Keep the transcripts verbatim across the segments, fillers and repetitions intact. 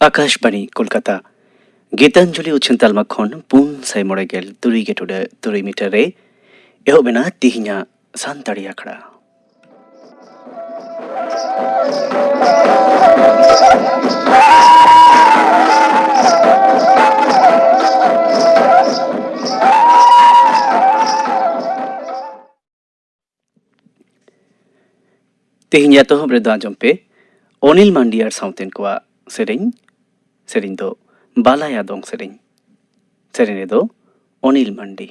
ᱟᱠᱟᱥᱵᱟᱬᱤ ᱠᱳᱞᱠᱟᱛᱟ᱾ ᱜᱤᱛᱟᱧᱡᱚᱞᱤ ᱩᱪᱷᱟᱹᱱ ᱛᱟᱞᱢᱟ ᱠᱷᱚᱱ ᱯᱩᱱ ᱥᱟᱭ ᱢᱚᱬᱮ ᱜᱮᱞ ᱛᱩᱨᱩᱭ ᱜᱮ ᱴᱩᱰᱟᱹᱜ ᱛᱩᱨᱩᱭ ᱢᱤᱴᱟᱨ ᱨᱮ ᱮᱦᱚᱵ ᱮᱱᱟ ᱛᱤᱦᱤᱧᱟᱜ ᱥᱟᱱᱛᱟᱲᱤ ᱟᱠᱷᱲᱟ᱾ ᱛᱮᱦᱮᱧ ᱮᱛᱚᱦᱚᱵ ᱨᱮᱫᱚ ᱟᱸᱡᱚᱢ ᱯᱮ ᱚᱱᱤᱞ ᱢᱟᱱᱰᱤ ᱟᱨ ᱥᱟᱶᱛᱮᱱ ᱠᱚᱣᱟᱜ ᱥᱮᱨᱮᱧ᱾ ᱥᱮᱨᱮᱧ ᱫᱚ ᱵᱟᱞᱟᱭᱟ ᱫᱚᱝ ᱥᱮᱨᱮᱧ᱾ ᱥᱮᱨᱮᱧ ᱨᱮᱫᱚ ᱚᱱᱤᱞ ᱢᱟᱱᱰᱤ᱾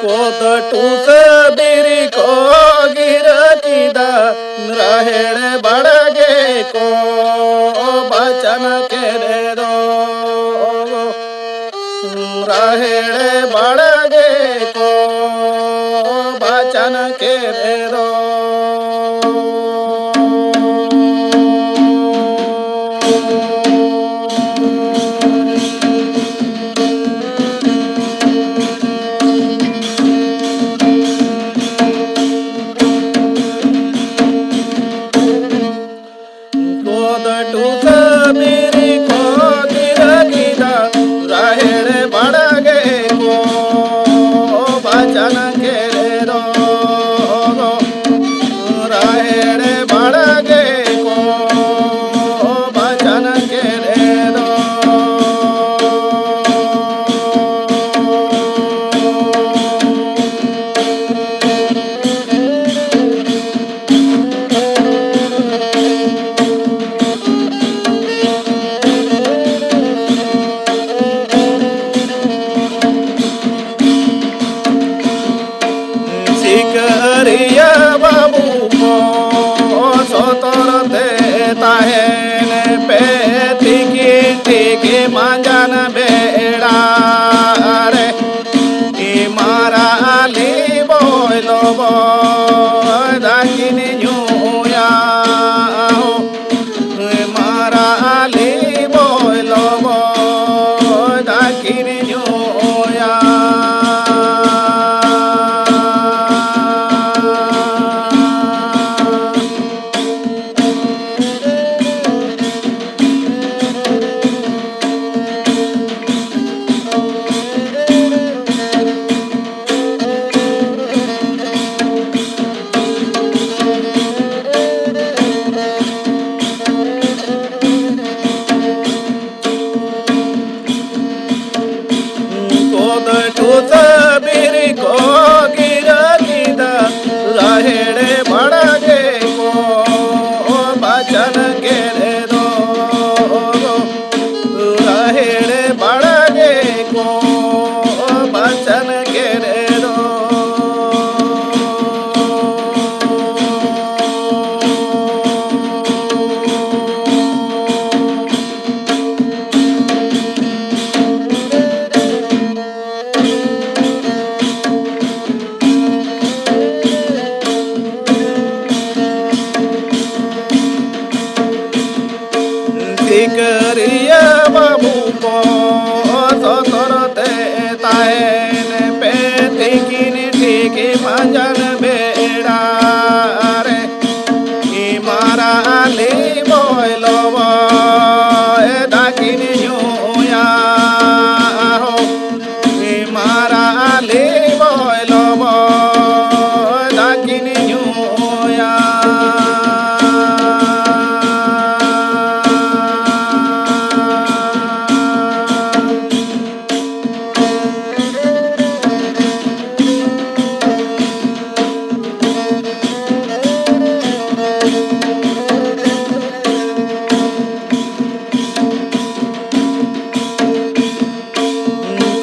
ᱠᱚᱫᱚ ᱴᱩᱥᱟᱹ ᱫᱤᱨᱤ ᱠᱚ ᱜᱤᱨᱟᱹ ᱠᱮᱫᱟ, ᱨᱟᱦᱮᱲ ᱵᱟᱲᱜᱮ ᱠᱚ ᱵᱟᱪᱟᱱ ᱠᱮᱫ ᱫᱚ᱾ ᱨᱟᱦᱮᱲ ᱵᱟᱲᱜᱮ ᱠᱚ ᱵᱟᱪᱟᱱ ᱠᱮᱫ ᱫᱚ᱾ ᱠᱚᱫᱚ ᱴᱩᱠᱟᱹ ᱵᱤᱨᱤ ᱠᱚ ᱜᱤᱨᱟᱹ ᱜᱤᱫᱟ, ᱨᱟᱦᱮᱲ ᱵᱟᱲᱜᱮ ᱠᱚ ᱵᱟᱪᱟᱱ ᱠᱮᱫ ᱫᱚ᱾ ᱛᱟᱹᱵᱤᱨ ᱠᱚ ᱜᱤᱨᱟᱹ ᱠᱮᱫᱟ, ᱨᱟᱦᱮᱲ ᱵᱟᱲᱜᱮ ᱠᱚ ᱵᱟᱪᱷᱟᱱ ᱠᱮᱫ ᱫᱚ᱾ ᱨᱟᱦᱮᱲ ᱵᱟᱲᱜᱮ ᱠᱚ ᱵᱟᱪᱷᱟᱱ ᱠᱮᱫ ᱫᱚ᱾ ᱥᱤᱠᱟᱹᱨᱤᱭᱟᱹ ᱵᱟᱹᱵᱩ ᱠᱚ ᱥᱚᱛᱚᱨ ᱛᱮ ᱛᱟᱦᱮᱱ ᱯᱮ, ᱛᱤᱠᱤᱱ ᱴᱷᱤᱠ ᱢᱟᱸᱡᱟᱱ ᱵᱮᱲᱟ ᱨᱮ ᱤᱢᱟᱨᱟᱞᱤ ᱵᱚᱭ ᱞᱚᱵᱚᱭ ᱫᱟᱠᱤᱱ ᱧᱩᱭᱟ ᱦᱳ᱾ ᱤᱢᱟᱨᱟᱞᱤ ᱵᱚᱭ ᱞᱚᱵᱚᱭ ᱫᱟᱠᱤᱱ ᱧᱩᱭᱟ᱾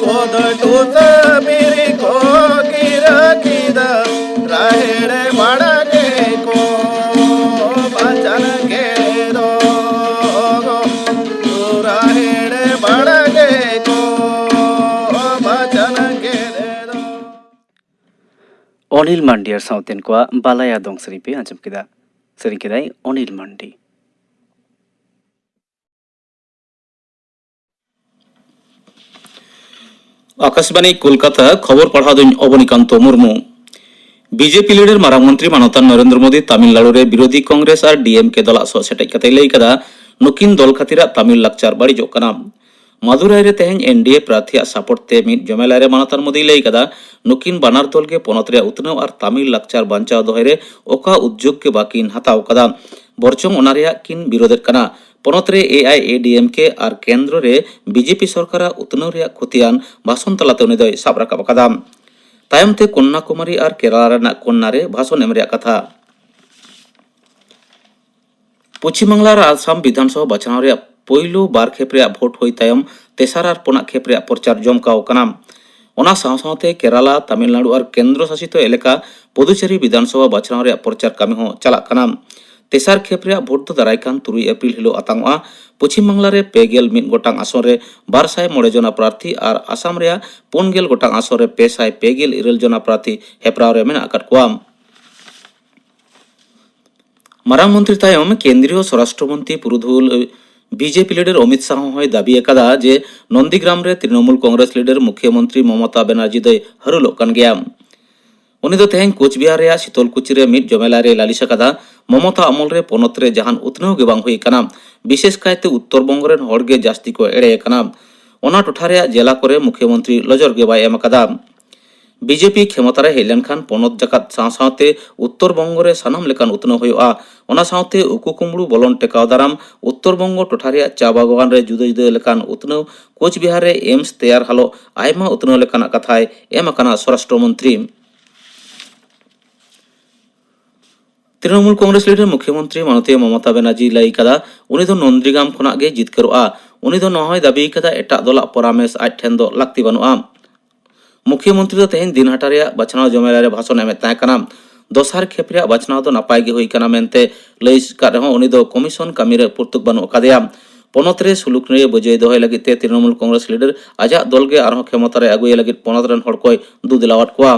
ᱠᱚᱫᱚ ᱴᱩᱥᱟᱹ ᱵᱤᱨ ᱠᱚ ᱜᱤᱨᱟᱹ ᱠᱮᱫᱟ, ᱨᱟᱦᱮᱲ ᱵᱟᱲᱜᱮ ᱠᱚ ᱵᱟᱪᱷᱟᱱ ᱠᱮᱫ ᱫᱚ᱾ ᱨᱟᱦᱮᱲ ᱵᱟᱲᱜᱮ ᱠᱚ ᱵᱟᱪᱷᱟᱱ ᱠᱮᱫ ᱫᱚ᱾ ᱚᱱᱤᱞ ᱢᱟᱱᱰᱤ ᱟᱨ ᱥᱟᱶᱛᱮᱱ ᱠᱚᱣᱟᱜ ᱵᱟᱞᱟᱭᱟ ᱫᱚᱝ ᱥᱮᱨᱮᱧ ᱯᱮ ᱟᱸᱡᱚᱢ ᱠᱮᱫᱟ᱾ ᱥᱮᱨᱮᱧ ᱠᱮᱫᱟᱭ ᱚᱱᱤᱞ ᱢᱟᱱᱰᱤ᱾ ᱟᱠᱟᱥᱵᱟᱱᱤ ᱠᱳᱞᱠᱟᱛᱟ, ᱠᱷᱚᱵᱚᱨ ᱯᱟᱲᱦᱟᱣ ᱫᱩᱧ ᱚᱵᱚᱱᱤᱠᱟᱱᱛᱚ ᱢᱩᱨᱢᱩ᱾ ᱵᱤᱡᱮᱯᱤ ᱞᱤᱰᱟᱨ ᱢᱟᱨᱟᱝ ᱢᱚᱱᱛᱨᱤ ᱢᱟᱱᱚᱛᱟᱱ ᱱᱚᱨᱮᱱᱫᱨᱚ ᱢᱳᱫᱤ ᱛᱟᱢᱤᱞᱱᱟᱲᱩ ᱨᱮ ᱵᱤᱨᱳᱫᱷᱤ ᱠᱚᱝᱜᱨᱮᱥ ᱟᱨ ᱰᱤᱮᱢᱠᱮ ᱫᱚᱞᱟᱜ ᱥᱚᱦ ᱥᱮᱴᱮᱡ ᱠᱟᱛᱮᱭ ᱞᱟᱹᱭ ᱠᱟᱫᱟ, ᱱᱩᱠᱤᱱ ᱫᱚᱞ ᱠᱷᱟᱹᱛᱤᱨᱟᱜ ᱛᱟᱢᱤᱞ ᱞᱟᱠᱪᱟᱨ ᱵᱟᱹᱲᱤᱡᱚᱜ ᱠᱟᱱᱟ᱾ ᱢᱟᱫᱩᱨᱟᱭ ᱨᱮ ᱛᱮᱦᱮᱧ ᱮᱱᱰᱤᱮ ᱯᱨᱟᱨᱛᱷᱤᱭᱟᱜ ᱥᱟᱯᱳᱨᱴ ᱛᱮ ᱢᱤᱫ ᱡᱚᱢᱮᱞᱟᱭ ᱨᱮ ᱢᱟᱱᱚᱛᱟᱱ ᱢᱳᱫᱤᱭ ᱞᱟᱹᱭ ᱠᱟᱫᱟ, ᱱᱩᱠᱤᱱ ᱵᱟᱱᱟᱨ ᱫᱚᱞ ᱜᱮ ᱯᱚᱱᱚᱛ ᱨᱮᱭᱟᱜ ᱩᱛᱱᱟᱹᱣ ᱟᱨ ᱛᱟᱢᱤᱞ ᱞᱟᱠᱪᱟᱨ ᱵᱟᱧᱪᱟᱣ ᱫᱚᱦᱚᱭ ᱨᱮ ᱚᱠᱟ ᱩᱫᱽᱡᱳᱜᱽ ᱜᱮ ᱵᱟᱹᱠᱤᱱ ᱦᱟᱛᱟᱣ ᱠᱟᱫᱟ, ᱵᱚᱨᱪᱚᱝ ᱚᱱᱟ ᱨᱮᱭᱟᱜ ᱠᱤᱱ ᱵᱤᱨᱳᱫᱮᱫ ᱠᱟᱱᱟ᱾ ᱯᱚᱱᱚᱛ ᱨᱮ ᱮ ᱟᱭ ᱮ ᱰᱤ ᱮᱢ ᱠᱮ ᱟᱨ ᱠᱮᱱᱫᱨᱚ ᱨᱮ ᱵᱤ ᱡᱮ ᱯᱤ ᱥᱚᱨᱠᱟᱨᱟᱜ ᱩᱛᱱᱟᱹᱣ ᱨᱮᱭᱟᱜ ᱠᱷᱚᱛᱤᱭᱟᱱ ᱵᱷᱟᱥᱚᱱ ᱛᱟᱞᱟᱛᱮ ᱩᱱᱤ ᱫᱚᱭ ᱥᱟᱵ ᱨᱟᱠᱟᱵ ᱟᱠᱟᱫᱟ᱾ ᱛᱟᱭᱚᱢ ᱛᱮ ᱠᱚᱱᱱᱟᱠᱩᱢᱟᱨᱤ ᱟᱨ ᱠᱮᱨᱟᱞᱟ ᱨᱮᱱᱟᱜ ᱠᱚᱱᱱᱟ ᱨᱮ ᱵᱷᱟᱥᱚᱱ ᱮᱢ ᱨᱮᱭᱟᱜ ᱠᱟᱛᱷᱟ᱾ ᱯᱚᱪᱷᱤᱢ ᱵᱟᱝᱞᱟ ᱟᱨ ᱟᱥᱟᱢ ᱵᱤᱫᱷᱟᱱᱥᱚᱵᱷᱟ ᱵᱟᱪᱷᱱᱟᱣ ᱨᱮᱭᱟᱜ ᱯᱳᱭᱞᱳ ᱵᱟᱨ ᱠᱷᱮᱯ ᱨᱮᱭᱟᱜ ᱵᱷᱳᱴ ᱦᱩᱭ ᱛᱟᱭᱚᱢ ᱛᱮᱥᱟᱨ ᱟᱨ ᱯᱩᱱᱟᱜ ᱠᱷᱮᱯ ᱨᱮᱭᱟᱜ ᱯᱨᱚᱪᱟᱨ ᱡᱚᱢᱠᱟᱣ ᱟᱠᱟᱱᱟ᱾ ᱚᱱᱟ ᱥᱟᱶ ᱥᱟᱶᱛᱮ ᱠᱮᱨᱟᱞᱟ, ᱛᱟᱢᱤᱞᱱᱟᱲᱩ ᱟᱨ ᱠᱮᱱᱫᱨᱚ ᱥᱟᱥᱤᱛ ᱮᱞᱟᱠᱟ ᱯᱩᱫᱩᱪᱮᱨᱤ ᱵᱤᱫᱷᱟᱱᱥᱚᱵᱷᱟ ᱵᱟᱪᱷᱱᱟᱣ ᱨᱮᱭᱟᱜ ᱯᱨᱚᱪᱟᱨ ᱠᱟᱹᱢᱤ ᱦᱚᱸ ᱪᱟᱞᱟᱜ ᱠᱟᱱᱟ᱾ ᱛᱮᱥᱟᱨ ᱠᱷᱮᱯ ᱨᱮᱭᱟᱜ ᱵᱷᱳᱴ ᱫᱚ ᱫᱟᱨᱟᱭ ᱠᱟᱱ ᱛᱩᱨᱩᱭ ᱮᱯᱨᱤᱞ ᱦᱤᱞᱳᱜ ᱟᱛᱟᱝᱚᱜᱼᱟ᱾ ᱯᱚᱪᱷᱤᱢ ᱵᱟᱝᱞᱟ ᱨᱮ ᱯᱮ ᱜᱮᱞ ᱢᱤᱫ ᱜᱚᱴᱟᱝ ᱟᱥᱚᱱ ᱨᱮ ᱵᱟᱨ ᱥᱟᱭ ᱢᱚᱬᱮ ᱡᱚᱱᱟ ᱯᱨᱟᱨᱛᱷᱤ ᱟᱨ ᱟᱥᱟᱢ ᱨᱮᱭᱟᱜ ᱯᱩᱱ ᱜᱮᱞ ᱜᱚᱴᱟᱝ ᱟᱥᱚᱱ ᱨᱮ ᱯᱮ ᱥᱟᱭ ᱯᱮ ᱜᱮᱞ ᱤᱨᱟᱹᱞ ᱡᱚᱱᱟ ᱯᱨᱟᱨᱛᱷᱤ ᱦᱮᱯᱨᱟᱣ ᱨᱮ ᱢᱮᱱᱟᱜ ᱟᱠᱟᱫ ᱠᱚᱣᱟ᱾ ᱢᱟᱨᱟᱝ ᱢᱚᱱᱛᱨᱤ ᱛᱟᱭᱚᱢ ᱠᱮᱱᱫᱨᱤᱭᱚ ᱥᱚᱨᱟᱥᱴᱨᱚ ᱢᱚᱱᱛᱨᱤ ᱯᱩᱨᱩᱫᱷᱩᱞ ᱵᱤ ᱡᱮ ᱯᱤ ᱞᱤᱰᱟᱨ ᱚᱢᱤᱛ ᱥᱟᱦ ᱦᱚᱸᱭ ᱫᱟᱹᱵᱤ ᱟᱠᱟᱫᱟ ᱡᱮ ᱱᱚᱱᱫᱤᱜᱨᱟᱢ ᱨᱮ ᱛᱨᱤᱱᱚᱢᱩᱞ ᱠᱚᱝᱜᱨᱮᱥ ᱞᱤᱰᱟᱨ ᱢᱩᱠᱷᱭᱚᱢᱚᱱᱛᱨᱤ ᱢᱚᱢᱚᱛᱟ ᱵᱮᱱᱟᱨᱡᱤ ᱫᱚᱭ ᱦᱟᱹᱨᱩᱞᱚᱜ ᱠᱟᱱ ᱜᱮᱭᱟ᱾ ᱩᱱᱤ ᱫᱚ ᱛᱮᱦᱮᱧ ᱠᱳᱪᱵᱤᱦᱟᱨ ᱨᱮᱭᱟᱜ ᱥᱤᱛᱚᱞᱠᱩᱪᱤ ᱨᱮ ᱢᱤᱫ ᱡᱚᱢᱮᱞᱟᱭ ᱨᱮᱭ ᱞᱟᱹᱞᱤᱥ ᱟᱠᱟᱫᱟ, ᱢᱚᱢᱚᱛᱟ ᱟᱢᱚᱞ ᱨᱮ ᱯᱚᱱᱚᱛ ᱨᱮ ᱡᱟᱦᱟᱱ ᱩᱛᱱᱟᱹᱣ ᱜᱮ ᱵᱟᱝ ᱦᱩᱭ ᱟᱠᱟᱱᱟ, ᱵᱤᱥᱮᱥ ᱠᱟᱭᱛᱮ ᱩᱛᱛᱚᱨ ᱵᱚᱝᱜᱚ ᱨᱮᱱ ᱦᱚᱲ ᱜᱮ ᱡᱟᱹᱥᱛᱤ ᱠᱚ ᱮᱲᱮ ᱟᱠᱟᱱᱟ᱾ ᱚᱱᱟ ᱴᱚᱴᱷᱟ ᱨᱮᱭᱟᱜ ᱡᱮᱞᱟ ᱠᱚᱨᱮ ᱢᱩᱠᱷᱭᱚᱢᱚᱱᱛᱨᱤ ᱞᱚᱡᱚᱨ ᱜᱮ ᱵᱟᱭ ᱮᱢ ᱟᱠᱟᱫᱟ᱾ ᱵᱤ ᱡᱮ ᱯᱤ ᱠᱷᱮᱢᱚᱛᱟ ᱨᱮ ᱦᱮᱡ ᱞᱮᱱᱠᱷᱟᱱ ᱯᱚᱱᱚᱛ ᱡᱟᱠᱟᱛ ᱥᱟᱶ ᱥᱟᱶᱛᱮ ᱩᱛᱛᱚᱨ ᱵᱚᱝᱜᱚ ᱨᱮ ᱥᱟᱱᱟᱢ ᱞᱮᱠᱟᱱ ᱩᱛᱱᱟᱹᱣ ᱦᱩᱭᱩᱜᱼᱟ᱾ ᱚᱱᱟ ᱥᱟᱶᱛᱮ ᱩᱠᱩ ᱠᱩᱢᱵᱽᱲᱩ ᱵᱚᱞᱚᱱ ᱴᱮᱠᱟᱣ ᱫᱟᱨᱟᱢ, ᱩᱛᱛᱚᱨ ᱵᱚᱝᱜᱚ ᱴᱚᱴᱷᱟ ᱨᱮᱭᱟᱜ ᱪᱟ ᱵᱟᱜᱣᱟᱱ ᱨᱮ ᱡᱩᱫᱟᱹ ᱡᱩᱫᱟᱹ ᱞᱮᱠᱟᱱ ᱩᱛᱱᱟᱹᱣ, ᱠᱳᱪᱵᱤᱦᱟᱨ ᱨᱮ ᱮᱢᱥ ᱛᱮᱭᱟᱨ ᱦᱟᱞᱚᱜ ᱟᱭᱢᱟ ᱩᱛᱱᱟᱹᱣ ᱞᱮᱠᱟᱱᱟᱜ ᱠᱟᱛᱷᱟᱭ ᱮᱢ ᱟᱠᱟᱱᱟ ᱥᱚᱨᱟᱥᱴᱨᱚ ᱢᱚᱱᱛᱨᱤ᱾ ᱛᱨᱤᱱᱚᱢᱩᱞ ᱠᱚᱝᱜᱨᱮᱥ ᱞᱤᱰᱟᱨ ᱢᱩᱠᱷᱭᱚᱢᱚᱱᱛᱨᱤ ᱢᱟᱱᱚᱛᱤᱭᱟᱹ ᱢᱚᱢᱚᱛᱟ ᱵᱮᱱᱟᱨᱡᱤ ᱞᱟᱹᱭ ᱠᱟᱫᱟ, ᱩᱱᱤ ᱫᱚ ᱱᱚᱱᱫᱤᱜᱨᱟᱢ ᱠᱷᱚᱱᱟᱜ ᱜᱮ ᱡᱤᱛᱠᱟᱹᱨᱚᱜᱼᱟ᱾ ᱩᱱᱤ ᱫᱚ ᱱᱚᱣᱟ ᱦᱚᱸᱭ ᱫᱟᱹᱵᱤ ᱠᱟᱫᱟ, ᱮᱴᱟᱜ ᱫᱚᱞᱟᱜ ᱯᱚᱨᱟᱢᱮᱥ ᱟᱡ ᱴᱷᱮᱱ ᱫᱚ ᱞᱟᱹᱠᱛᱤ ᱵᱟᱹᱱᱩᱜᱼᱟ᱾ ᱢᱩᱠᱷᱭᱚᱢᱚᱱᱛᱨᱤ ᱫᱚ ᱛᱮᱦᱮᱧ ᱫᱤᱱᱦᱟᱴᱟ ᱨᱮᱭᱟᱜ ᱵᱟᱪᱷᱱᱟᱣ ᱡᱚᱢᱮᱞᱟᱭ ᱨᱮ ᱵᱷᱟᱥᱚᱱ ᱮᱢᱮᱫ ᱛᱟᱦᱮᱸ ᱠᱟᱱᱟ᱾ ᱫᱚᱥᱟᱨ ᱠᱷᱮᱯ ᱨᱮᱭᱟᱜ ᱵᱟᱪᱷᱱᱟᱣ ᱫᱚ ᱱᱟᱯᱟᱭ ᱜᱮ ᱦᱩᱭ ᱠᱟᱱᱟ ᱢᱮᱱᱛᱮ ᱞᱟᱹᱭ ᱟᱠᱟᱫ ᱨᱮᱦᱚᱸ ᱩᱱᱤ ᱫᱚ ᱠᱚᱢᱤᱥᱚᱱ ᱠᱟᱹᱢᱤ ᱨᱮ ᱯᱩᱨᱛᱩᱠ ᱵᱟᱹᱱᱩᱜ ᱟᱠᱟᱫᱮᱭᱟ᱾ ᱯᱚᱱᱚᱛ ᱨᱮ ᱥᱩᱞᱩᱠ ᱱᱤᱭᱟᱹ ᱵᱟᱹᱡᱟᱹᱭ ᱫᱚᱦᱚᱭ ᱞᱟᱹᱜᱤᱫ ᱛᱮ ᱛᱨᱤᱱᱚᱢᱩᱞ ᱠᱚᱝᱜᱨᱮᱥ ᱞᱤᱰᱟᱨ ᱟᱡᱟᱜ ᱫᱚᱞ ᱜᱮ ᱟᱨᱦᱚᱸ ᱠᱷᱮᱢᱚᱛᱟ ᱨᱮ ᱟᱹᱜᱩᱭᱮ ᱞᱟᱹᱜᱤᱫ ᱯᱚᱱᱚᱛ ᱨᱮᱱ ᱦᱚᱲ ᱠᱚᱭ ᱫᱩ ᱫᱮᱞᱟᱣᱟᱫ ᱠᱚᱣᱟ᱾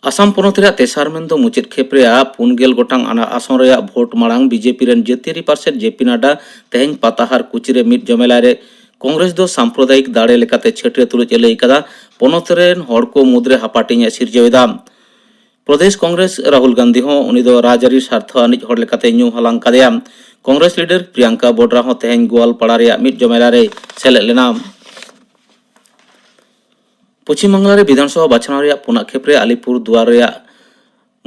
ᱟᱥᱟᱢ ᱯᱚᱱᱚᱛ ᱨᱮᱭᱟᱜ ᱛᱮᱥᱟᱨ ᱢᱮᱱᱫᱚ ᱢᱩᱪᱟᱹᱫ ᱠᱷᱮᱯ ᱨᱮᱭᱟᱜ ᱯᱩᱱ ᱜᱮᱞ ᱜᱚᱴᱟᱝ ᱟᱱᱟ ᱟᱥᱚᱱ ᱨᱮᱭᱟᱜ ᱵᱷᱳᱴ ᱢᱟᱲᱟᱝ ᱵᱤ ᱡᱮ ᱯᱤ ᱨᱮᱱ ᱡᱟᱹᱛᱤᱭᱟᱹᱨᱤ ᱯᱟᱨᱥᱮᱛ ᱡᱮ ᱯᱤ ᱱᱟᱰᱰᱟ ᱛᱮᱦᱮᱧ ᱯᱟᱛᱟᱦᱟᱨ ᱠᱩᱪᱤ ᱨᱮ ᱢᱤᱫ ᱡᱚᱢᱮᱞᱟᱭ ᱨᱮ ᱠᱚᱝᱜᱨᱮᱥ ᱫᱚ ᱥᱟᱢᱯᱨᱚᱫᱟᱭᱤᱠ ᱫᱟᱲᱮ ᱞᱮᱠᱟᱛᱮ ᱪᱷᱟᱹᱴᱭᱟᱹ ᱛᱩᱞᱩᱡ ᱮ ᱞᱟᱹᱭ ᱠᱟᱫᱟ᱾ ᱯᱚᱱᱚᱛ ᱨᱮᱱ ᱦᱚᱲ ᱠᱚ ᱢᱩᱫᱽᱨᱮ ᱦᱟᱯᱟᱴᱤᱧ ᱮ ᱥᱤᱨᱡᱟᱹᱣ ᱮᱫᱟ᱾ ᱯᱨᱚᱫᱮᱥ ᱠᱚᱝᱜᱨᱮᱥ ᱨᱟᱦᱩᱞ ᱜᱟᱱᱫᱷᱤ ᱦᱚᱸ ᱩᱱᱤ ᱫᱚ ᱨᱟᱡᱽᱟᱹᱨᱤ ᱥᱟᱨᱛᱷᱚ ᱟᱹᱱᱤᱡ ᱦᱚᱲ ᱞᱮᱠᱟᱛᱮ ᱧᱩ ᱦᱟᱞᱟᱝ ᱠᱟᱫᱮᱭᱟ᱾ ᱠᱚᱝᱜᱨᱮᱥ ᱞᱤᱰᱟᱨ ᱯᱨᱤᱭᱟᱝᱠᱟ ᱵᱚᱰᱨᱟ ᱦᱚᱸ ᱛᱮᱦᱮᱧ ᱜᱳᱣᱟᱞᱯᱟᱲᱟ ᱨᱮᱭᱟᱜ ᱢᱤᱫ ᱡᱚᱢᱮᱞᱟ ᱨᱮᱭ ᱥᱮᱞᱮᱫ ᱞᱮᱱᱟ᱾ ᱯᱚᱪᱷᱤᱢ ᱵᱟᱝᱞᱟ ᱨᱮ ᱵᱤᱫᱷᱟᱱᱥᱚᱵᱷᱟ ᱵᱟᱪᱷᱱᱟᱣ ᱨᱮᱭᱟᱜ ᱯᱩᱱᱟᱜ ᱠᱷᱮᱯ ᱨᱮ ᱟᱞᱤᱯᱩᱨ ᱫᱩᱣᱟᱨ ᱨᱮᱭᱟᱜ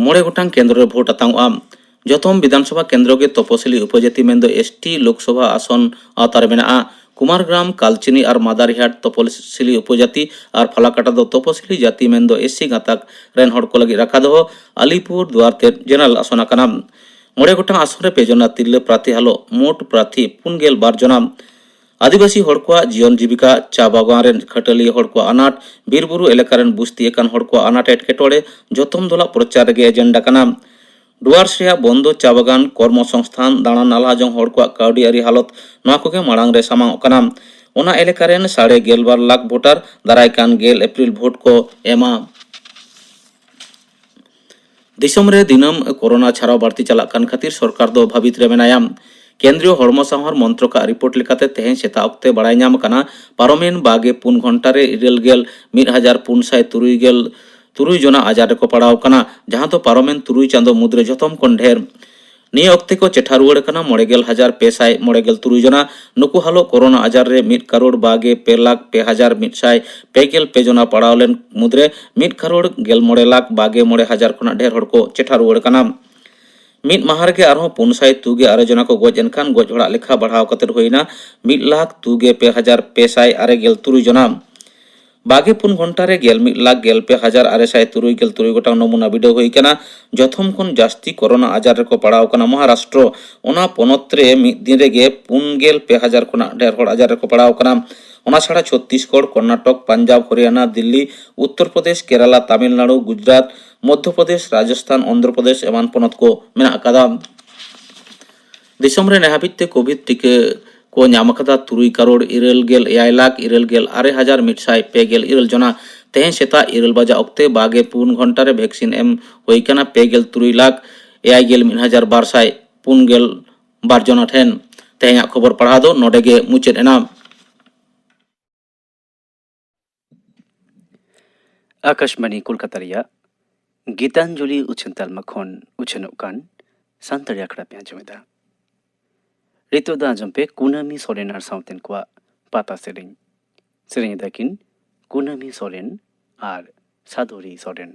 ᱢᱚᱬᱮ ᱜᱚᱴᱟᱝ ᱠᱮᱱᱫᱨᱚ ᱨᱮ ᱵᱷᱳᱴ ᱟᱛᱟᱝᱚᱜᱼᱟ᱾ ᱡᱚᱛᱚᱢ ᱵᱤᱫᱷᱟᱱᱥᱚᱵᱷᱟ ᱠᱮᱱᱫᱨᱚ ᱜᱮ ᱛᱚᱯᱚᱥᱤᱞᱤ ᱩᱯᱚᱡᱟᱹᱛᱤ ᱢᱮᱱᱫᱚ ᱮᱥ ᱴᱤ ᱞᱳᱠᱥᱚᱵᱷᱟ ᱟᱥᱚᱱ ᱟᱣᱛᱟ ᱨᱮ ᱢᱮᱱᱟᱜᱼᱟ᱾ ᱠᱩᱢᱟᱨᱜᱨᱟᱢ, ᱠᱟᱞᱪᱤᱱᱤ ᱟᱨ ᱢᱟᱫᱟᱨᱤᱦᱟᱴ ᱛᱚᱯᱚᱥᱤᱞᱤ ᱩᱯᱚᱡᱟᱹᱛᱤ ᱟᱨ ᱯᱷᱟᱞᱟᱠᱟᱴᱟ ᱫᱚ ᱛᱚᱯᱚᱥᱤᱞᱤ ᱡᱟᱹᱛᱤ ᱢᱮᱱᱫᱚ ᱮᱥ ᱥᱤ ᱜᱟᱸᱛᱟᱠ ᱨᱮᱱ ᱦᱚᱲ ᱠᱚ ᱞᱟᱹᱜᱤᱫ ᱨᱟᱠᱷᱟ ᱫᱚᱦᱚ ᱟᱞᱤᱯᱩᱨ ᱫᱩᱣᱟᱨ ᱛᱮ ᱡᱮᱱᱟᱨᱮᱞ ᱟᱥᱚᱱ ᱟᱠᱟᱱᱟ᱾ ᱢᱚᱬᱮ ᱜᱚᱴᱟᱝ ᱟᱥᱚᱱ ᱨᱮ ᱯᱮ ᱡᱚᱱᱟ ᱛᱤᱨᱞᱟᱹ ᱯᱨᱟᱨᱛᱷᱤ ᱦᱟᱞᱚᱜ ᱢᱳᱴ ᱯᱨᱟᱨᱛᱷᱤ ᱯᱩᱱ ᱜᱮᱞ ᱵᱟᱨ ᱡᱚᱱᱟ᱾ ᱟᱹᱫᱤᱵᱟᱹᱥᱤ ᱦᱚᱲ ᱠᱚᱣᱟᱜ ᱡᱤᱭᱚᱱ ᱡᱤᱵᱤᱠᱟ, ᱪᱟ ᱵᱟᱜᱟᱱ ᱨᱮᱱ ᱠᱷᱟᱹᱴᱟᱹᱞᱤᱭᱟᱹ ᱦᱚᱲ ᱠᱚᱣᱟᱜ ᱟᱱᱟᱴ, ᱵᱤᱨ ᱵᱩᱨᱩ ᱮᱞᱟᱠᱟ ᱨᱮᱱ ᱵᱩᱥᱛᱤ ᱟᱠᱟᱱ ᱦᱚᱲ ᱠᱚᱣᱟᱜ ᱟᱱᱟᱴ ᱮᱴᱠᱮᱴᱚᱬᱮ, ᱡᱚᱛᱚᱢ ᱫᱚᱞᱟᱜ ᱯᱨᱚᱪᱟᱨ ᱨᱮᱜᱮ ᱮᱡᱮᱱᱰᱟ ᱠᱟᱱᱟ᱾ ᱰᱩᱣᱟᱨᱥ ᱨᱮᱭᱟᱜ ᱵᱚᱱᱫᱚ, ᱪᱟ ᱵᱟᱜᱟᱱ, ᱠᱚᱨᱢᱚ ᱥᱚᱝᱥᱛᱷᱟᱱ, ᱫᱟᱬᱟᱱ ᱱᱟᱞᱦᱟ ᱡᱚᱝ ᱦᱚᱲ ᱠᱚᱣᱟᱜ ᱠᱟᱹᱣᱰᱤ ᱟᱹᱨᱤ ᱦᱟᱞᱚᱛ, ᱱᱚᱣᱟ ᱠᱚᱜᱮ ᱢᱟᱲᱟᱝ ᱨᱮ ᱥᱟᱢᱟᱝ ᱚᱜ ᱠᱟᱱᱟ᱾ ᱚᱱᱟ ᱮᱞᱟᱠᱟ ᱨᱮᱱ ᱥᱟᱲᱮ ᱜᱮᱞ ᱵᱟᱨ ᱞᱟᱠᱷ ᱵᱷᱳᱴᱟᱨ ᱫᱟᱨᱟᱭ ᱠᱟᱱ ᱜᱮᱞ ᱮᱯᱨᱤᱞ ᱵᱷᱳᱴ ᱠᱚ ᱮᱢᱟ᱾ ᱫᱤᱥᱚᱢ ᱨᱮ ᱫᱤᱱᱟᱹᱢ ᱠᱳᱨᱳᱱᱟ ᱪᱷᱟᱨᱟᱣ ᱵᱟᱹᱲᱛᱤ ᱪᱟᱞᱟᱜ ᱠᱟᱱ ᱠᱷᱟᱹᱛᱤᱨ ᱥᱚᱨᱠᱟᱨ ᱫᱚ ᱵᱷᱟᱹᱵᱤᱛ ᱨᱮ ᱢᱮᱱᱟᱭᱟ᱾ ᱠᱮᱱᱫᱨᱤᱭᱚ ᱦᱚᱲᱢᱚ ᱥᱟᱶᱟᱨ ᱢᱚᱱᱛᱨᱚᱠᱟᱜ ᱨᱤᱯᱳᱨᱴ ᱞᱮᱠᱟᱛᱮ, ᱛᱮᱦᱮᱧ ᱥᱮᱛᱟᱜ ᱚᱠᱛᱮ ᱵᱟᱲᱟᱭ ᱧᱟᱢ ᱟᱠᱟᱱᱟ, ᱯᱟᱨᱚᱢᱮᱱ ᱵᱟᱜᱮ ᱯᱩᱱ ᱜᱷᱚᱱᱴᱟ ᱨᱮ ᱤᱨᱟᱹᱞ ᱜᱮᱞ ᱢᱤᱫ ᱦᱟᱡᱟᱨ ᱯᱩᱱ ᱥᱟᱭ ᱛᱩᱨᱩᱭ ᱜᱮᱞ ᱛᱩᱨᱩᱭ ᱡᱚᱱᱟ ᱟᱡᱟᱨ ᱨᱮᱠᱚ ᱯᱟᱲᱟᱣ ᱟᱠᱟᱱᱟ, ᱡᱟᱦᱟᱸ ᱫᱚ ᱯᱟᱨᱚᱢᱮᱱ ᱛᱩᱨᱩᱭ ᱪᱟᱸᱫᱚ ᱢᱩᱫᱽᱨᱮ ᱡᱷᱚᱛᱚᱢ ᱠᱷᱚᱱ ᱰᱷᱮᱨ᱾ ᱱᱤᱭᱟᱹ ᱚᱠᱛᱮ ᱠᱚ ᱪᱮᱴᱷᱟ ᱨᱩᱣᱟᱹᱲ ᱟᱠᱟᱱᱟ ᱢᱚᱬᱮ ᱜᱮᱞ ᱦᱟᱡᱟᱨ ᱯᱮ ᱥᱟᱭ ᱢᱚᱬᱮ ᱜᱮᱞ ᱛᱩᱨᱩᱭ ᱡᱚᱱᱟ᱾ ᱱᱩᱠᱩ ᱦᱟᱞᱚ ᱠᱳᱨᱳᱱᱟ ᱟᱡᱟᱨ ᱨᱮ ᱢᱤᱫ ᱠᱟᱨᱳᱲ ᱵᱟᱜᱮ ᱯᱮ ᱞᱟᱠᱷ ᱯᱮ ᱦᱟᱡᱟᱨ ᱢᱤᱫ ᱥᱟᱭ ᱯᱮ ᱜᱮᱞ ᱯᱮ ᱡᱚᱱᱟ ᱯᱟᱲᱟᱣ ᱞᱮᱱ ᱢᱩᱫᱽᱨᱮ ᱢᱤᱫ ᱠᱟᱨᱳᱲ ᱜᱮᱞ ᱢᱚᱬᱮ ᱞᱟᱠᱷ ᱵᱟᱜᱮ ᱢᱚᱬᱮ ᱦᱟᱡᱟᱨ ᱠᱷᱚᱱᱟᱜ ᱰᱷᱮᱨ ᱦᱚᱲ ᱠᱚ ᱪᱮᱴᱷᱟ ᱨᱩᱣᱟᱹᱲ ᱟᱠᱟᱱᱟ᱾ ᱢᱤᱫ ᱢᱟᱦᱟ ᱨᱮᱜᱮ ᱟᱨᱦᱚᱸ ᱯᱩᱱ ᱥᱟᱭ ᱛᱩᱜᱮ ᱟᱨᱮ ᱡᱚᱱᱟ ᱠᱚ ᱜᱚᱡ ᱮᱱᱠᱷᱟᱱ, ᱜᱚᱡ ᱦᱚᱲᱟᱜ ᱞᱮᱠᱷᱟ ᱵᱟᱲᱦᱟᱣ ᱠᱟᱛᱮ ᱦᱩᱭ ᱮᱱᱟ ᱢᱤᱫ ᱞᱟᱠᱷ ᱛᱩᱜᱮ ᱯᱮ ᱦᱟᱡᱟᱨ ᱯᱮ ᱥᱟᱭ ᱟᱨᱮ ᱜᱮᱞ ᱛᱩᱨᱩᱭ ᱡᱚᱱᱟ᱾ ᱵᱟᱜᱮ ᱯᱩᱱ ᱜᱷᱚᱱᱴᱟ ᱨᱮ ᱜᱮᱞ ᱢᱤᱫ ᱞᱟᱠᱷ ᱜᱮᱞ ᱯᱮ ᱦᱟᱡᱟᱨ ᱟᱨᱮ ᱥᱟᱭ ᱛᱩᱨᱩᱭ ᱜᱮᱞ ᱛᱩᱨᱩᱭ ᱜᱚᱴᱟᱝ ᱱᱚᱢᱩᱱᱟ ᱵᱤᱰᱟᱹᱣ ᱦᱩᱭ ᱟᱠᱟᱱᱟ᱾ ᱡᱚᱛᱚᱢ ᱠᱷᱚᱱ ᱡᱟᱹᱥᱛᱤ ᱠᱳᱨᱳᱱᱟ ᱟᱡᱟᱨ ᱨᱮᱠᱚ ᱯᱟᱲᱟᱣ ᱟᱠᱟᱱᱟ ᱢᱚᱦᱟᱨᱟᱥᱴᱨᱚ᱾ ᱚᱱᱟ ᱯᱚᱱᱚᱛ ᱨᱮ ᱢᱤᱫ ᱫᱤᱱ ᱨᱮᱜᱮ ᱯᱩᱱ ᱜᱮᱞ ᱯᱮ ᱦᱟᱡᱟᱨ ᱠᱷᱚᱱᱟᱜ ᱰᱷᱮᱨ ᱦᱚᱲ ᱟᱡᱟᱨ ᱨᱮᱠᱚ ᱯᱟᱲᱟᱣ ᱟᱠᱟᱱᱟ᱾ ᱚᱱᱟ ᱪᱷᱟᱲᱟ ᱪᱷᱚᱛᱛᱤᱥᱜᱚᱲ, ᱠᱚᱨᱱᱟᱴᱚᱠ, ᱯᱟᱧᱡᱟᱵᱽ, ᱦᱚᱨᱤᱭᱟᱱᱟ, ᱫᱤᱞᱞᱤ, ᱩᱛᱛᱚᱨ ᱯᱨᱚᱫᱮᱥ, ᱠᱮᱨᱟᱞᱟ, ᱛᱟᱢᱤᱞᱱᱟᱲᱩ, ᱜᱩᱡᱽᱨᱟᱴ, ᱢᱚᱫᱽᱫᱷᱚ ᱯᱨᱚᱫᱮᱥ, ᱨᱟᱡᱚᱥᱛᱷᱟᱱ, ᱚᱱᱫᱷᱨᱚ ᱯᱨᱚᱫᱮᱥ ᱮᱢᱟᱱ ᱯᱚᱱᱚᱛ ᱠᱚ ᱢᱮᱱᱟᱜ ᱟᱠᱟᱫᱟ᱾ ᱫᱤᱥᱚᱢ ᱨᱮ ᱱᱮ ᱦᱟᱹᱵᱤᱡ ᱛᱮ ᱠᱳᱵᱷᱤᱰ ᱴᱤᱠᱟᱹ ᱠᱚ ᱧᱟᱢ ᱟᱠᱟᱫᱟ ᱛᱩᱨᱩᱭ ᱠᱟᱨᱳᱲ ᱤᱨᱟᱹᱞ ᱜᱮᱞ ᱮᱭᱟᱭ ᱞᱟᱠᱷ ᱤᱨᱟᱹᱞ ᱜᱮᱞ ᱟᱨᱮ ᱦᱟᱡᱟᱨ ᱢᱤᱫ ᱥᱟᱭ ᱯᱮ ᱜᱮᱞ ᱤᱨᱟᱹᱞ ᱡᱚᱱᱟ᱾ ᱛᱮᱦᱮᱧ ᱥᱮᱛᱟᱜ ᱤᱨᱟᱹᱞ ᱵᱟᱡᱟ ᱚᱠᱛᱮ ᱵᱟᱜᱮ ᱯᱩᱱ ᱜᱷᱚᱱᱴᱟ ᱨᱮ ᱵᱷᱮᱠᱥᱤᱱ ᱮᱢ ᱦᱩᱭ ᱟᱠᱟᱱᱟ ᱯᱮ ᱜᱮᱞ ᱛᱩᱨᱩᱭ ᱞᱟᱠᱷ ᱮᱭᱟᱭ ᱜᱮᱞ ᱢᱤᱫ ᱦᱟᱡᱟᱨ ᱵᱟᱨ ᱥᱟᱭ ᱯᱩᱱ ᱜᱮᱞ ᱵᱟᱨ ᱡᱚᱱᱟ ᱴᱷᱮᱱ᱾ ᱛᱮᱦᱮᱧᱟᱜ ᱠᱷᱚᱵᱚᱨ ᱯᱟᱲᱦᱟᱣ ᱫᱚ ᱱᱚᱰᱮ ᱜᱮ ᱢᱩᱪᱟᱹᱫ ᱮᱱᱟ᱾ ᱟᱠᱟᱥᱵᱟᱬᱤ ᱠᱳᱞᱠᱟᱛᱟ ᱨᱮᱭᱟᱜ ᱜᱤᱛᱟᱧᱡᱚᱞᱤ ᱩᱪᱷᱟᱹᱱ ᱛᱟᱞᱢᱟ ᱠᱷᱚᱱ ᱩᱪᱷᱟᱹᱱᱚᱜ ᱠᱟᱱ ᱥᱟᱱᱛᱟᱲᱤ ᱟᱠᱷᱲᱟ ᱯᱮ ᱟᱸᱡᱚᱢ ᱮᱫᱟ᱾ ᱱᱤᱛᱚᱜ ᱫᱚ ᱟᱸᱡᱚᱢ ᱯᱮ ᱠᱩᱱᱟᱹᱢᱤ ᱥᱚᱨᱮᱱ ᱟᱨ ᱥᱟᱶᱛᱮᱱ ᱠᱚᱣᱟᱜ ᱯᱟᱛᱟ ᱥᱮᱨᱮᱧ᱾ ᱥᱮᱨᱮᱧ ᱮᱫᱟ ᱠᱤᱱ ᱠᱩᱱᱟᱹᱢᱤ ᱥᱚᱨᱮᱱ ᱟᱨ ᱥᱟᱫᱚᱨᱤ ᱥᱚᱨᱮᱱ᱾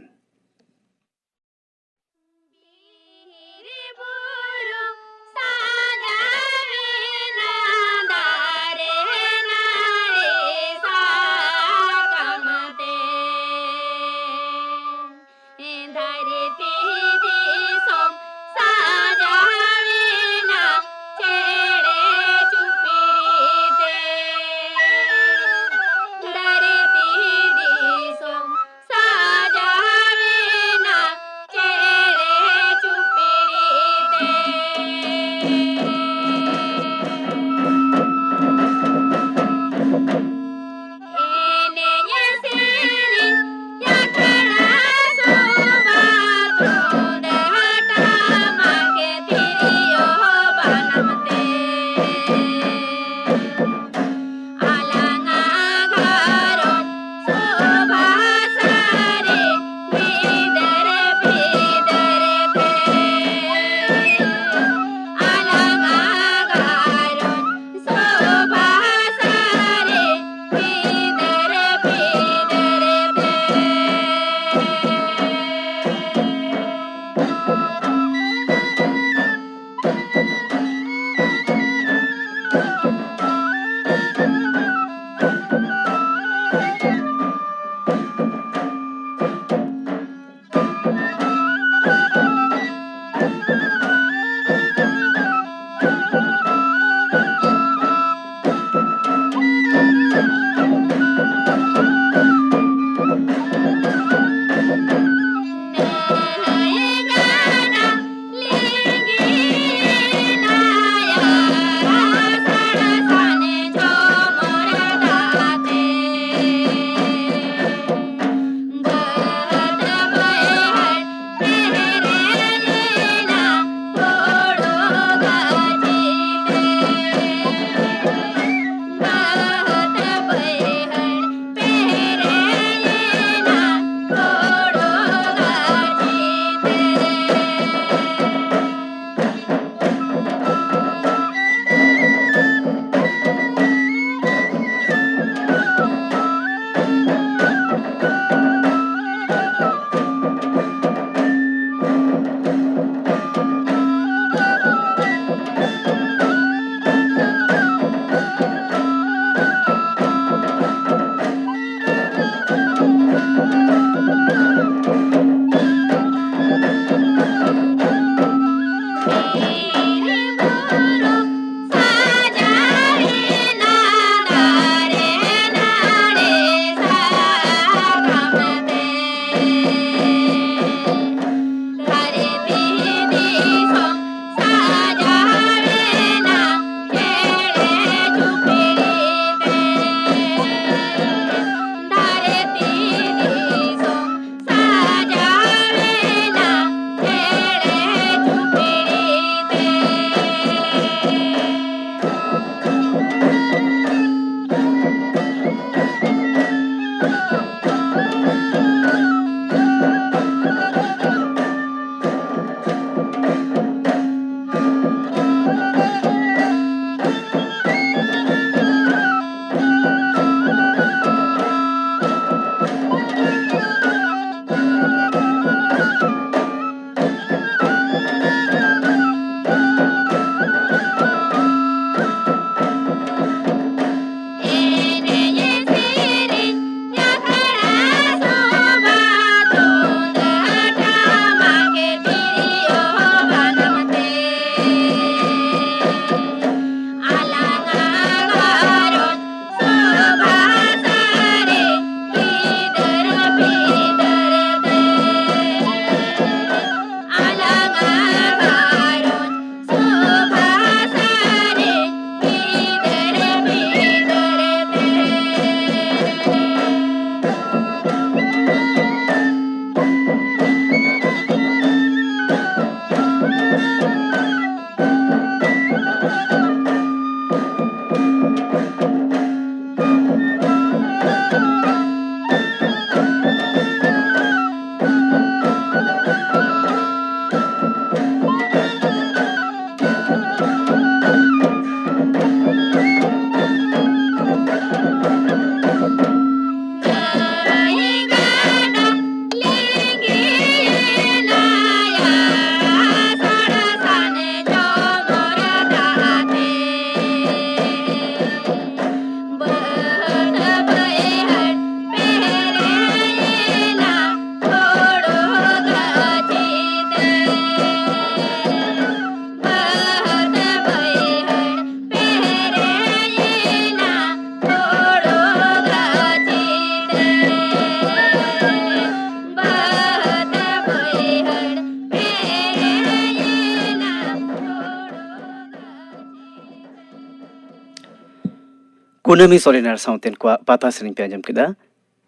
ᱠᱩᱱᱟᱹᱢᱤ ᱥᱚᱨᱮᱱ ᱟᱨ ᱥᱟᱶᱛᱮᱱ ᱠᱚᱣᱟᱜ ᱯᱟᱛᱟ ᱥᱮᱨᱮᱧ ᱯᱮ ᱟᱸᱡᱚᱢ ᱠᱮᱫᱟ᱾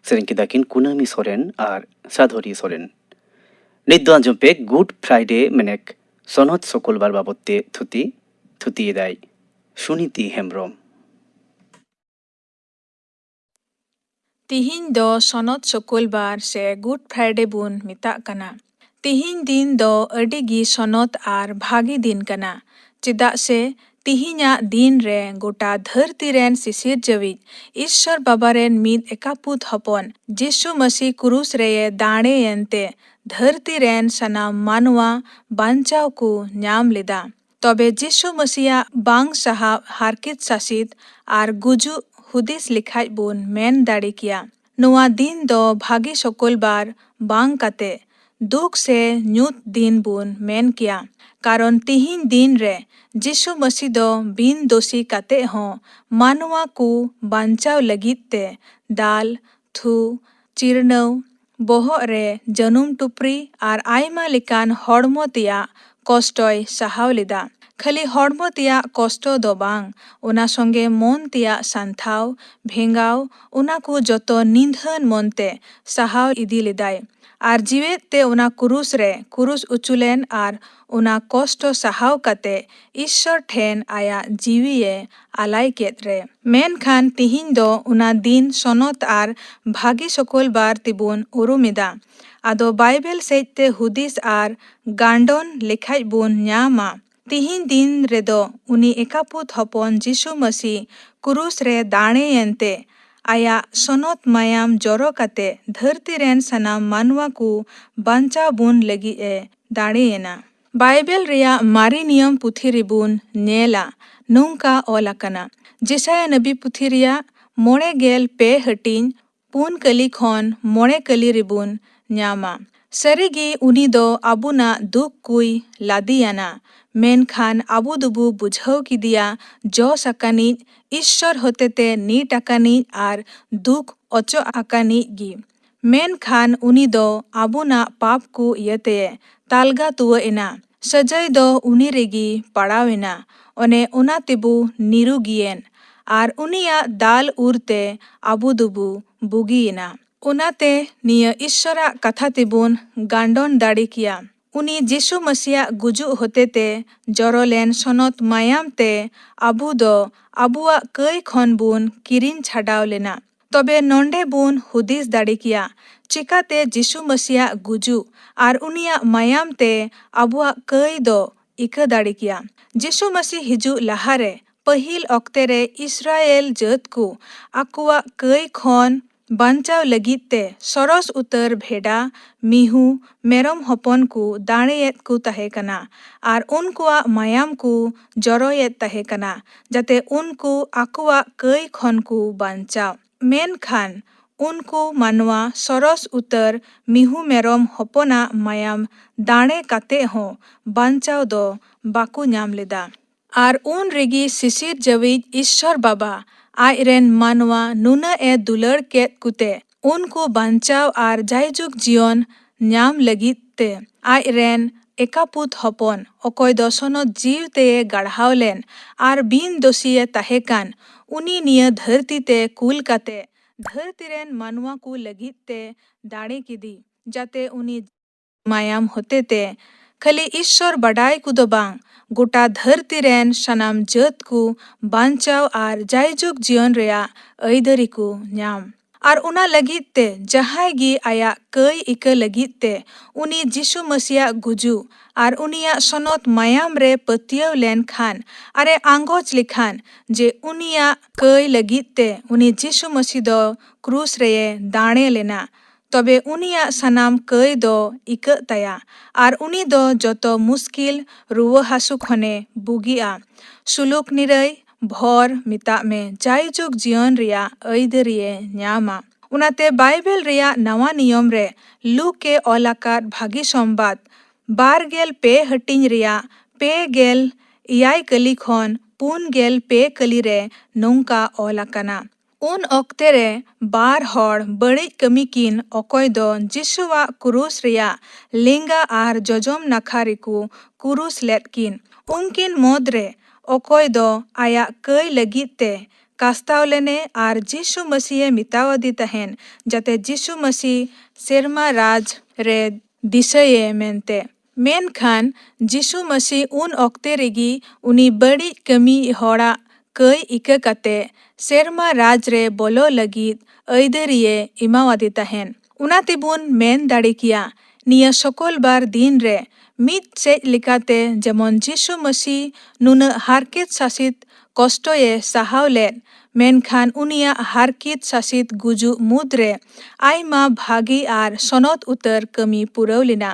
ᱥᱮᱨᱮᱧ ᱠᱮᱫᱟ ᱠᱤᱱ ᱠᱩᱱᱟᱹᱢᱤ ᱥᱚᱨᱮᱱ ᱟᱨ ᱥᱟᱫᱷᱚᱨᱤ ᱥᱚᱨᱮᱱ᱾ ᱱᱤᱛ ᱫᱚ ᱟᱸᱡᱚᱢ ᱯᱮ ᱜᱩᱰ ᱯᱷᱨᱟᱭᱰᱮ ᱢᱮᱱᱮᱠ ᱥᱚᱱᱚᱛ ᱥᱚᱠᱚᱞᱵᱟᱨ ᱵᱟᱵᱚᱫ ᱛᱮ ᱛᱷᱩᱛᱤ᱾ ᱛᱷᱩᱛᱤᱭᱮᱫᱟᱭ ᱥᱩᱱᱤᱛᱤ ᱦᱮᱢᱵᱨᱚᱢ᱾ ᱛᱤᱦᱤᱧ ᱫᱚ ᱥᱚᱱᱚᱛ ᱥᱚᱠᱚᱞᱵᱟᱨ ᱥᱮ ᱜᱩᱰ ᱯᱷᱨᱟᱭᱰᱮ ᱵᱚᱱ ᱢᱮᱛᱟᱜ ᱠᱟᱱᱟ᱾ ᱛᱤᱦᱤᱧ ᱫᱤᱱ ᱫᱚ ᱟᱹᱰᱤ ᱜᱮ ᱥᱚᱱᱚᱛ ᱟᱨ ᱵᱷᱟᱹᱜᱤ ᱫᱤᱱ ᱠᱟᱱᱟ, ᱪᱮᱫᱟᱜ ᱥᱮ ᱛᱤᱦᱤᱧᱟᱜ ᱫᱤᱱ ᱨᱮ ᱜᱚᱴᱟ ᱫᱷᱟᱹᱨᱛᱤ ᱨᱮᱱ ᱥᱤᱥᱤᱨᱡᱟᱹᱣᱤᱡ ᱤᱥᱥᱚᱨ ᱵᱟᱵᱟ ᱨᱮᱱ ᱢᱤᱫ ᱮᱠᱟᱯᱩᱛ ᱦᱚᱯᱚᱱ ᱡᱤᱥᱩ ᱢᱟᱹᱥᱤ ᱠᱨᱩᱥ ᱨᱮᱭᱮ ᱫᱟᱲᱮᱭᱮᱱ ᱛᱮ ᱫᱷᱟᱹᱨᱛᱤ ᱨᱮᱱ ᱥᱟᱱᱟᱢ ᱢᱟᱱᱣᱟ ᱵᱟᱧᱪᱟᱣ ᱠᱚ ᱧᱟᱢ ᱞᱮᱫᱟ᱾ ᱛᱚᱵᱮ ᱡᱤᱥᱩ ᱢᱟᱹᱥᱤᱭᱟᱜ ᱵᱟᱝ ᱥᱟᱦᱟᱣ ᱦᱟᱨᱠᱮᱛ ᱥᱟᱥᱮᱛ ᱟᱨ ᱜᱩᱡᱩᱜ ᱦᱩᱫᱤᱥ ᱞᱮᱠᱷᱟᱡ ᱵᱚᱱ ᱢᱮᱱ ᱫᱟᱲᱮ ᱠᱮᱭᱟ, ᱱᱚᱣᱟ ᱫᱤᱱ ᱫᱚ ᱵᱷᱟᱹᱜᱤ ᱥᱚᱠᱚᱞᱵᱟᱨ ᱵᱟᱝ ᱠᱟᱛᱮ ᱫᱩᱠ ᱥᱮ ᱧᱩᱛ ᱫᱤᱱ ᱵᱚᱱ ᱢᱮᱱ ᱠᱮᱭᱟ᱾ ᱠᱟᱨᱚᱱ ᱛᱤᱦᱤᱧ ᱫᱤᱱ ᱨᱮ ᱡᱤᱥᱩ ᱢᱟᱹᱥᱤ ᱫᱚ ᱵᱤᱱ ᱫᱳᱥᱤ ᱠᱟᱛᱮ ᱦᱚᱸ ᱢᱟᱱᱣᱟ ᱠᱚ ᱵᱟᱧᱪᱟᱣ ᱞᱟᱹᱜᱤᱫ ᱛᱮ ᱫᱟᱞ, ᱛᱷᱩ, ᱪᱤᱨᱱᱟᱹᱣ, ᱵᱚᱦᱚᱜ ᱨᱮ ᱡᱟᱹᱱᱩᱢ ᱴᱩᱯᱨᱤ ᱟᱨ ᱟᱭᱢᱟ ᱞᱮᱠᱟᱱ ᱦᱚᱲᱢᱚ ᱛᱮᱭᱟᱜ ᱠᱚᱥᱴᱚᱭ ᱥᱟᱦᱟᱣ ᱞᱮᱫᱟ᱾ ᱠᱷᱟᱹᱞᱤ ᱦᱚᱲᱢᱚ ᱛᱮᱭᱟᱜ ᱠᱚᱥᱴᱚ ᱫᱚ ᱵᱟᱝ, ᱚᱱᱟ ᱥᱚᱸᱜᱮ ᱢᱚᱱ ᱛᱮᱭᱟᱜ ᱥᱟᱱᱛᱷᱟᱣ, ᱵᱷᱮᱸᱜᱟᱣ, ᱚᱱᱟ ᱠᱚ ᱡᱚᱛᱚ ᱱᱤᱫᱷᱟᱹᱱ ᱢᱚᱱᱛᱮ ᱥᱟᱦᱟᱣ ᱤᱫᱤ ᱞᱮᱫᱟᱭ᱾ ᱟᱨ ᱡᱤᱣᱮᱫ ᱛᱮ ᱚᱱᱟ ᱠᱨᱩᱥ ᱨᱮ ᱠᱨᱩᱥ ᱚᱪᱚ ᱞᱮᱱ ᱟᱨ ᱚᱱᱟ ᱠᱚᱥᱴᱚ ᱥᱟᱦᱟᱣ ᱠᱟᱛᱮ ᱤᱥᱥᱚᱨ ᱴᱷᱮᱱ ᱟᱭᱟᱜ ᱡᱤᱣᱤᱭᱮ ᱟᱞᱟᱭ ᱠᱮᱫ ᱨᱮ᱾ ᱢᱮᱱᱠᱷᱟᱱ ᱛᱤᱦᱤᱧ ᱫᱚ ᱚᱱᱟ ᱫᱤᱱ ᱥᱚᱱᱚᱛ ᱟᱨ ᱵᱷᱟᱹᱜᱤ ᱥᱚᱠᱚᱞᱵᱟᱨ ᱛᱮᱵᱚᱱ ᱩᱨᱩᱢ ᱮᱫᱟ᱾ ᱟᱫᱚ ᱵᱟᱭᱵᱮᱞ ᱥᱮᱫ ᱛᱮ ᱦᱩᱫᱤᱥ ᱟᱨ ᱜᱟᱱᱰᱚᱱ ᱞᱮᱠᱷᱟᱡ ᱵᱚᱱ ᱧᱟᱢᱟ, ᱛᱤᱦᱤᱧ ᱫᱤᱱ ᱨᱮᱫᱚ ᱩᱱᱤ ᱮᱠᱟᱯᱩᱛ ᱦᱚᱯᱚᱱ ᱡᱤᱥᱩ ᱢᱟᱹᱥᱤ ᱠᱨᱩᱥ ᱨᱮ ᱫᱟᱲᱮᱭᱮᱱ ᱛᱮ ᱟᱭᱟᱜ ᱥᱚᱱᱚᱛ ᱢᱟᱭᱟᱢ ᱡᱚᱨᱚ ᱠᱟᱛᱮ ᱫᱷᱟᱹᱨᱛᱤ ᱨᱮᱱ ᱥᱟᱱᱟᱢ ᱢᱟᱱᱣᱟ ᱠᱚ ᱵᱟᱧᱪᱟᱣ ᱵᱚᱱ ᱞᱟᱹᱜᱤᱫ ᱮ ᱫᱟᱲᱮᱭᱮᱱᱟ᱾ ᱵᱟᱭᱵᱮᱞ ᱨᱮᱭᱟᱜ ᱢᱟᱨᱮ ᱱᱤᱭᱚᱢ ᱯᱩᱛᱷᱤ ᱨᱮᱵᱚᱱ ᱧᱮᱞᱟ, ᱱᱚᱝᱠᱟ ᱚᱞ ᱟᱠᱟᱱᱟ, ᱡᱮᱥᱟᱭᱟ ᱱᱟᱵᱤ ᱯᱩᱛᱷᱤ ᱨᱮᱭᱟᱜ ᱢᱚᱬᱮ ᱜᱮᱞ ᱯᱮ ᱦᱟᱹᱴᱤᱧ ᱯᱩᱱ ᱠᱟᱹᱞᱤ ᱠᱷᱚᱱ ᱢᱚᱬᱮ ᱠᱟᱹᱞᱤ ᱨᱮᱵᱚᱱ ᱧᱟᱢᱟ᱾ ᱥᱟᱹᱨᱤᱜᱮ ᱩᱱᱤ ᱫᱚ ᱟᱵᱚᱱᱟᱜ ᱫᱩᱠ ᱠᱚᱭ ᱞᱟᱫᱮᱭᱟᱱᱟ, ᱢᱮᱱᱠᱷᱟᱱ ᱟᱵᱚ ᱫᱚᱵᱚ ᱵᱩᱡᱷᱟᱹᱣ ᱠᱮᱫᱮᱭᱟ ᱡᱚᱥ ᱟᱠᱟᱱᱤᱡ, ᱤᱥᱥᱚᱨ ᱦᱚᱛᱮᱛᱮ ᱱᱤᱴ ᱟᱠᱟᱱᱤᱡ ᱟᱨ ᱫᱩᱠ ᱚᱪᱚᱜ ᱟᱠᱟᱱᱤᱡ ᱜᱮ᱾ ᱢᱮᱱᱠᱷᱟᱱ ᱩᱱᱤ ᱫᱚ ᱟᱵᱚᱱᱟᱜ ᱯᱟᱯ ᱠᱚ ᱤᱭᱟᱹᱛᱮ ᱛᱟᱞᱜᱟ ᱛᱩᱣᱟᱹ ᱮᱱᱟ᱾ ᱥᱟᱹᱡᱟᱹᱭ ᱫᱚ ᱩᱱᱤ ᱨᱮᱜᱮ ᱯᱟᱲᱟᱣ ᱮᱱᱟ᱾ ᱚᱱᱮ ᱚᱱᱟ ᱛᱮᱵᱚ ᱱᱤᱨᱩᱜᱤᱭᱮᱱ᱾ ᱟᱨ ᱩᱱᱤᱭᱟᱜ ᱫᱟᱞ ᱩᱨ ᱛᱮ ᱟᱵᱚ ᱫᱚᱵᱚ ᱵᱩᱜᱤᱭᱮᱱᱟ᱾ ᱚᱱᱟᱛᱮ ᱱᱤᱭᱟᱹ ᱤᱥᱥᱚᱨᱟᱜ ᱠᱟᱛᱷᱟ ᱛᱮᱵᱚᱱ ᱜᱟᱱᱰᱚᱱ ᱫᱟᱲᱮ ᱠᱮᱭᱟ, ᱩᱱᱤ ᱡᱤᱥᱩ ᱢᱟᱹᱥᱤᱭᱟᱜ ᱜᱩᱡᱩᱜ ᱦᱚᱛᱮᱛᱮ ᱡᱚᱨᱚ ᱞᱮᱱ ᱥᱚᱱᱚᱛ ᱢᱟᱭᱟᱢ ᱛᱮ ᱟᱵᱚ ᱫᱚ ᱟᱵᱚᱣᱟᱜ ᱠᱟᱹᱭ ᱠᱷᱚᱱ ᱵᱚᱱ ᱠᱤᱨᱤᱧ ᱪᱷᱟᱰᱟᱣ ᱞᱮᱱᱟ᱾ ᱛᱚᱵᱮ ᱱᱚᱰᱮ ᱵᱚᱱ ᱦᱩᱫᱤᱥ ᱫᱟᱲᱮ ᱠᱮᱭᱟ, ᱪᱮᱠᱟᱛᱮ ᱡᱤᱥᱩ ᱢᱟᱹᱥᱤᱭᱟᱜ ᱜᱩᱡᱩᱜ ᱟᱨ ᱩᱱᱤᱭᱟᱜ ᱢᱟᱭᱟᱢ ᱛᱮ ᱟᱵᱚᱣᱟᱜ ᱠᱟᱹᱭ ᱫᱚ ᱤᱠᱟᱹ ᱫᱟᱲᱮ ᱠᱮᱭᱟ᱾ ᱡᱤᱥᱩ ᱢᱟᱹᱥᱤ ᱦᱤᱡᱩᱜ ᱞᱟᱦᱟᱨᱮ ᱯᱟᱹᱦᱤᱞ ᱚᱠᱛᱮ ᱨᱮ ᱤᱥᱨᱟᱭᱮᱞ ᱡᱟᱹᱛ ᱠᱚ ᱟᱠᱚᱣᱟᱜ ᱠᱟᱹᱭ ᱠᱷᱚᱱ ᱵᱟᱧᱪᱟᱣ ᱞᱟᱹᱜᱤᱫ ᱛᱮ ᱥᱚᱨᱚᱥ ᱩᱛᱟᱹᱨ ᱵᱷᱮᱰᱟ, ᱢᱤᱦᱩ, ᱢᱮᱨᱚᱢ ᱦᱚᱯᱚᱱ ᱠᱚ ᱫᱟᱲᱮᱭᱮᱫ ᱠᱚ ᱛᱟᱦᱮᱸ ᱠᱟᱱᱟ ᱟᱨ ᱩᱱᱠᱩᱣᱟᱜ ᱢᱟᱭᱟᱢ ᱠᱚ ᱡᱚᱨᱚᱭᱮᱫ ᱛᱟᱦᱮᱸ ᱠᱟᱱᱟ, ᱡᱟᱛᱮ ᱩᱱᱠᱩ ᱟᱠᱚᱣᱟᱜ ᱠᱟᱹᱭ ᱠᱷᱚᱱ ᱠᱚ ᱵᱟᱧᱪᱟᱣ᱾ ᱢᱮᱱᱠᱷᱟᱱ ᱩᱱᱠᱩ ᱢᱟᱱᱣᱟ ᱥᱚᱨᱚᱥ ᱩᱛᱟᱹᱨ ᱢᱤᱦᱩ ᱢᱮᱨᱚᱢ ᱦᱚᱯᱚᱱᱟᱜ ᱢᱟᱭᱟᱢ ᱫᱟᱲᱮ ᱠᱟᱛᱮ ᱦᱚᱸ ᱵᱟᱧᱪᱟᱣ ᱫᱚ ᱵᱟᱠᱚ ᱧᱟᱢ ᱞᱮᱫᱟ᱾ ᱟᱨ ᱩᱱ ᱨᱮᱜᱮ ᱥᱤᱥᱤᱨ ᱡᱟᱹᱣᱤᱡ ᱤᱥᱥᱚᱨ ᱵᱟᱵᱟ ᱟᱡ ᱨᱮᱱ ᱢᱟᱱᱣᱟ ᱱᱩᱱᱟᱹᱜ ᱮ ᱫᱩᱞᱟᱹᱲ ᱠᱮᱫ ᱠᱚᱛᱮ, ᱩᱱᱠᱩ ᱵᱟᱧᱪᱟᱣ ᱟᱨ ᱡᱟᱭᱡᱩᱜᱽ ᱡᱤᱭᱚᱱ ᱧᱟᱢ ᱞᱟᱹᱜᱤᱫ ᱛᱮ ᱟᱡ ᱨᱮᱱ ᱮᱠᱟᱯᱩᱛ ᱦᱚᱯᱚᱱ, ᱚᱠᱚᱭ ᱫᱚ ᱥᱚᱱᱚᱛ ᱡᱤᱣ ᱛᱮᱭᱮ ᱜᱟᱲᱦᱟᱣ ᱞᱮᱱ ᱟᱨ ᱵᱤᱱ ᱫᱳᱥᱤᱭᱮ ᱛᱟᱦᱮᱸ ᱠᱟᱱ, ᱩᱱᱤ ᱱᱤᱭᱟᱹ ᱫᱷᱟᱹᱨᱛᱤ ᱛᱮ ᱠᱩᱞ ᱠᱟᱛᱮ ᱫᱷᱟᱹᱨᱛᱤ ᱨᱮᱱ ᱢᱟᱱᱣᱟ ᱠᱚ ᱞᱟᱹᱜᱤᱫ ᱛᱮ ᱫᱟᱲᱮ ᱠᱮᱫᱮ, ᱡᱟᱛᱮ ᱩᱱᱤ ᱢᱟᱭᱟᱢ ᱦᱚᱛᱮᱛᱮ ᱠᱷᱟᱹᱞᱤ ᱤᱥᱥᱚᱨ ᱵᱟᱰᱟᱭ ᱠᱚᱫᱚ ᱵᱟᱝ, ᱜᱚᱴᱟ ᱫᱷᱟᱹᱨᱛᱤ ᱨᱮᱱ ᱥᱟᱱᱟᱢ ᱡᱟᱹᱛ ᱠᱚ ᱵᱟᱧᱪᱟᱣ ᱟᱨ ᱡᱟᱭᱡᱩᱜᱽ ᱡᱤᱭᱚᱱ ᱨᱮᱭᱟᱜ ᱟᱹᱭᱫᱟᱹᱨᱤ ᱠᱚ ᱧᱟᱢ᱾ ᱟᱨ ᱚᱱᱟ ᱞᱟᱹᱜᱤᱫ ᱛᱮ ᱡᱟᱦᱟᱸᱭ ᱜᱮ ᱟᱭᱟᱜ ᱠᱟᱹᱭ ᱤᱠᱟᱹ ᱞᱟᱹᱜᱤᱫ ᱛᱮ ᱩᱱᱤ ᱡᱤᱥᱩ ᱢᱟᱹᱥᱤᱭᱟᱜ ᱜᱩᱡᱩᱜ ᱟᱨ ᱩᱱᱤᱭᱟᱜ ᱥᱚᱱᱚᱛ ᱢᱟᱭᱟᱢ ᱨᱮ ᱯᱟᱹᱛᱭᱟᱹᱣ ᱞᱮᱱᱠᱷᱟᱱ ᱟᱨᱮ ᱟᱸᱜᱚᱪ ᱞᱮᱠᱷᱟᱱ ᱡᱮ ᱩᱱᱤᱭᱟᱜ ᱠᱟᱹᱭ ᱞᱟᱹᱜᱤᱫ ᱛᱮ ᱩᱱᱤ ᱡᱤᱥᱩ ᱢᱟᱹᱥᱤ ᱫᱚ ᱠᱨᱩᱥ ᱨᱮᱭᱮ ᱫᱟᱲᱮ ᱞᱮᱱᱟ, ᱛᱚᱵᱮ ᱩᱱᱤᱭᱟᱜ ᱥᱟᱱᱟᱢ ᱠᱟᱹᱭ ᱫᱚ ᱤᱠᱟᱹᱜ ᱛᱟᱭᱟ ᱟᱨ ᱩᱱᱤ ᱫᱚ ᱡᱚᱛᱚ ᱢᱩᱥᱠᱤᱞ ᱨᱩᱣᱟᱹ ᱦᱟᱹᱥᱩ ᱠᱷᱚᱱᱮ ᱵᱩᱜᱤᱜᱼᱟ᱾ ᱥᱩᱞᱩᱠ ᱱᱤᱨᱟᱹᱭ ᱵᱷᱚᱨ ᱢᱮᱛᱟᱜ ᱢᱮ, ᱡᱟᱭᱡᱩᱜᱽ ᱡᱤᱭᱚᱱ ᱨᱮᱭᱟᱜ ᱟᱹᱭᱫᱟᱹᱨᱤᱭᱮ ᱧᱟᱢᱟ᱾ ᱚᱱᱟᱛᱮ ᱵᱟᱭᱵᱮᱞ ᱨᱮᱭᱟᱜ ᱱᱟᱣᱟ ᱱᱤᱭᱚᱢ ᱨᱮ ᱞᱩᱠ ᱮ ᱚᱞ ᱟᱠᱟᱫ ᱵᱷᱟᱹᱜᱤ ᱥᱚᱢᱵᱟᱫ ᱵᱟᱨ ᱜᱮᱞ ᱯᱮ ᱦᱟᱹᱴᱤᱧ ᱨᱮᱭᱟᱜ ᱯᱮ ᱜᱮᱞ ᱮᱭᱟᱭ ᱠᱟᱹᱞᱤ ᱠᱷᱚᱱ ᱯᱩᱱ ᱜᱮᱞ ᱯᱮ ᱠᱟᱹᱞᱤ ᱨᱮ ᱱᱚᱝᱠᱟ ᱚᱞ ᱟᱠᱟᱱᱟ, ᱩᱱ ᱚᱠᱛᱮ ᱨᱮ ᱵᱟᱨ ᱦᱚᱲ ᱵᱟᱹᱲᱤᱡ ᱠᱟᱹᱢᱤ ᱠᱤᱱ, ᱚᱠᱚᱭ ᱫᱚ ᱡᱤᱥᱩᱣᱟᱜ ᱠᱨᱩᱥ ᱨᱮᱭᱟᱜ ᱞᱮᱸᱜᱟ ᱟᱨ ᱡᱚᱡᱚᱢ ᱱᱟᱠᱷᱟ ᱨᱮᱠᱚ ᱠᱨᱩᱥ ᱞᱮᱫ ᱠᱤᱱ᱾ ᱩᱱᱠᱤᱱ ᱢᱩᱫᱽ ᱨᱮ ᱚᱠᱚᱭ ᱫᱚ ᱟᱭᱟᱜ ᱠᱟᱹᱭ ᱞᱟᱹᱜᱤᱫ ᱛᱮ ᱠᱟᱥᱛᱟᱣ ᱞᱮᱱᱮ ᱟᱨ ᱡᱤᱥᱩ ᱢᱟᱹᱥᱤᱭᱮ ᱢᱮᱛᱟᱣᱟᱫᱮ ᱛᱟᱦᱮᱱ ᱡᱟᱛᱮ ᱡᱤᱥᱩ ᱢᱟᱹᱥᱤ ᱥᱮᱨᱢᱟ ᱨᱟᱡᱽ ᱨᱮ ᱫᱤᱥᱟᱹᱭᱮ ᱢᱮᱱᱛᱮ᱾ ᱢᱮᱱᱠᱷᱟᱱ ᱡᱤᱥᱩ ᱢᱟᱹᱥᱤ ᱩᱱ ᱚᱠᱛᱮ ᱨᱮᱜᱮ ᱩᱱᱤ ᱵᱟᱹᱲᱤᱡ ᱠᱟᱹᱢᱤ ᱦᱚᱲᱟᱜ ᱠᱟᱹᱭ ᱤᱠᱟᱹ ᱠᱟᱛᱮ ᱥᱮᱨᱢᱟ ᱨᱟᱡᱽ ᱨᱮ ᱵᱚᱞᱚ ᱞᱟᱹᱜᱤᱫ ᱟᱹᱭᱫᱟᱹᱨᱤᱭᱮ ᱮᱢᱟᱣᱟᱫᱮ ᱛᱟᱦᱮᱱ᱾ ᱚᱱᱟ ᱛᱮᱵᱚᱱ ᱢᱮᱱ ᱫᱟᱲᱮ ᱠᱮᱭᱟ, ᱱᱤᱭᱟᱹ ᱥᱚᱠᱚᱞᱵᱟᱨ ᱫᱤᱱ ᱨᱮ ᱢᱤᱫ ᱥᱮᱡ ᱞᱮᱠᱟᱛᱮ ᱡᱮᱢᱚᱱ ᱡᱤᱥᱩ ᱢᱟᱹᱥᱤ ᱱᱩᱱᱟᱹᱜ ᱦᱟᱨᱠᱮᱛ ᱥᱟᱥᱮᱛ ᱠᱚᱥᱴᱚᱭᱮ ᱥᱟᱦᱟᱣ ᱞᱮᱫ, ᱢᱮᱱᱠᱷᱟᱱ ᱩᱱᱤᱭᱟᱜ ᱦᱟᱨᱠᱮᱛ ᱥᱟᱥᱮᱛ ᱜᱩᱡᱩᱜ ᱢᱩᱫᱽᱨᱮ ᱟᱭᱢᱟ ᱵᱷᱟᱹᱜᱤ ᱟᱨ ᱥᱚᱱᱚᱛ ᱩᱛᱟᱹᱨ ᱠᱟᱹᱢᱤ ᱯᱩᱨᱟᱹᱣ ᱞᱮᱱᱟ᱾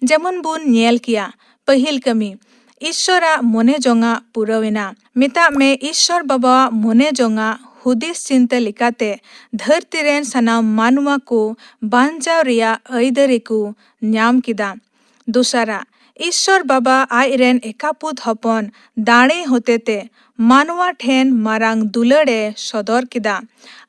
ᱡᱮᱢᱚᱱ ᱵᱚᱱ ᱧᱮᱞ ᱠᱮᱭᱟ, ᱯᱟᱹᱦᱤᱞ ᱠᱟᱹᱢᱤ, ᱤᱥᱥᱚᱨᱟᱜ ᱢᱚᱱᱮ ᱡᱚᱝᱟᱜ ᱯᱩᱨᱟᱹᱣ ᱮᱱᱟ᱾ ᱢᱮᱛᱟᱜ ᱢᱮ, ᱤᱥᱥᱚᱨ ᱵᱟᱵᱟᱣᱟᱜ ᱢᱚᱱᱮ ᱡᱚᱝᱟᱜ ᱦᱩᱫᱤᱥ ᱪᱤᱱᱛᱟᱹ ᱞᱮᱠᱟᱛᱮ ᱫᱷᱟᱹᱨᱛᱤ ᱨᱮᱱ ᱥᱟᱱᱟᱢ ᱢᱟᱱᱣᱟ ᱠᱚ ᱵᱟᱧᱪᱟᱣ ᱨᱮᱭᱟᱜ ᱟᱹᱭᱫᱟᱹᱨᱤ ᱠᱚ ᱧᱟᱢ ᱠᱮᱫᱟ᱾ ᱫᱚᱥᱟᱨᱟᱜ, ᱤᱥᱥᱚᱨ ᱵᱟᱵᱟ ᱟᱡ ᱨᱮᱱ ᱮᱠᱟᱯᱩᱛ ᱦᱚᱯᱚᱱ ᱫᱟᱲᱮ ᱦᱚᱛᱮᱛᱮ ᱢᱟᱱᱣᱟ ᱴᱷᱮᱱ ᱢᱟᱨᱟᱝ ᱫᱩᱞᱟᱹᱲ ᱮ ᱥᱚᱫᱚᱨ ᱠᱮᱫᱟ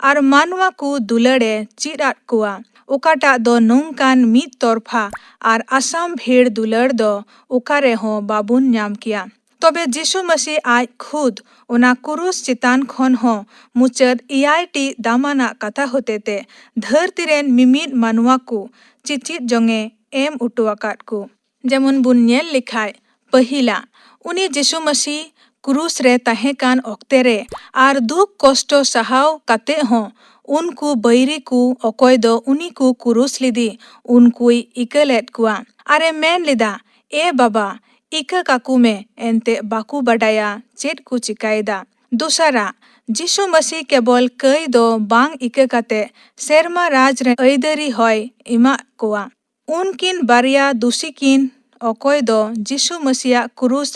ᱟᱨ ᱢᱟᱱᱣᱟ ᱠᱚ ᱫᱩᱞᱟᱹᱲ ᱮ ᱪᱮᱫ ᱟᱫ ᱠᱚᱣᱟ, ᱚᱠᱟᱴᱟᱜ ᱫᱚ ᱱᱚᱝᱠᱟᱱ ᱢᱤᱫ ᱛᱚᱨᱯᱷᱟ ᱟᱨ ᱟᱥᱟᱢ ᱵᱷᱤᱲ ᱫᱩᱞᱟᱹᱲ ᱫᱚ ᱚᱠᱟ ᱨᱮᱦᱚᱸ ᱵᱟᱵᱚᱱ ᱧᱟᱢ ᱠᱮᱭᱟ᱾ ᱛᱚᱵᱮ ᱡᱤᱥᱩ ᱢᱟᱹᱥᱤ ᱟᱡ ᱠᱷᱩᱫ ᱚᱱᱟ ᱠᱩᱨᱩᱥ ᱪᱮᱛᱟᱱ ᱠᱷᱚᱱ ᱦᱚᱸ ᱢᱩᱪᱟᱹᱫ ᱮᱭᱟᱭ ᱴᱤᱡ ᱫᱟᱢᱟᱱᱟᱜ ᱠᱟᱛᱷᱟ ᱦᱚᱛᱮᱛᱮ ᱫᱷᱟᱹᱨᱛᱤ ᱨᱮᱱ ᱢᱤᱢᱤᱫ ᱢᱟᱱᱣᱟ ᱠᱚ ᱪᱤᱪᱤᱫ ᱡᱚᱝᱮ ᱮᱢ ᱚᱴᱚ ᱟᱠᱟᱫ ᱠᱚ᱾ ᱡᱮᱢᱚᱱ ᱵᱚᱱ ᱧᱮᱞ ᱞᱮᱠᱷᱟᱡ, ᱯᱟᱹᱦᱤᱞᱟ, ᱩᱱᱤ ᱡᱤᱥᱩ ᱢᱟᱹᱥᱤ ᱠᱨᱩᱥ ᱨᱮ ᱛᱟᱦᱮᱸ ᱠᱟᱱ ᱚᱠᱛᱮ ᱨᱮ ᱟᱨ ᱫᱩᱠ ᱠᱚᱥᱴᱚ ᱥᱟᱦᱟᱣ ᱠᱟᱛᱮ ᱦᱚᱸ ᱩᱱᱠᱩ ᱵᱟᱹᱭᱨᱤ ᱠᱚ ᱚᱠᱚᱭ ᱫᱚ ᱩᱱᱤ ᱠᱚ ᱠᱨᱩᱥ ᱞᱮᱫᱮ ᱩᱱᱠᱩᱭ ᱤᱠᱟᱹ ᱞᱮᱫ ᱠᱚᱣᱟ᱾ ᱟᱨᱮ ᱢᱮᱱ ᱞᱮᱫᱟ, "ᱮ ᱵᱟᱵᱟ, ᱤᱠᱟᱹ ᱠᱟᱠᱚ ᱢᱮ, ᱮᱱᱛᱮ ᱵᱟᱠᱚ ᱵᱟᱰᱟᱭᱟ ᱪᱮᱫ ᱠᱚ ᱪᱤᱠᱟᱭᱮᱫᱟ᱾" ᱫᱚᱥᱟᱨᱟ, ᱡᱤᱥᱩ ᱢᱟᱹᱥᱤ ᱠᱮᱵᱚᱞ ᱠᱟᱹᱭ ᱫᱚ ᱵᱟᱝ ᱤᱠᱟᱹ ᱠᱟᱛᱮ ᱥᱮᱨᱢᱟ ᱨᱟᱡᱽ ᱨᱮ ᱟᱹᱭᱫᱟᱹᱨᱤ ᱦᱚᱸᱭ ᱮᱢᱟᱜ ᱠᱚᱣᱟ᱾ ᱩᱱᱠᱤᱱ ᱵᱟᱨᱭᱟ ᱫᱩᱥᱤ ᱠᱤᱱ, ᱚᱠᱚᱭ ᱫᱚ ᱡᱤᱥᱩ ᱢᱟᱹᱥᱤᱭᱟᱜ ᱠᱨᱩᱥ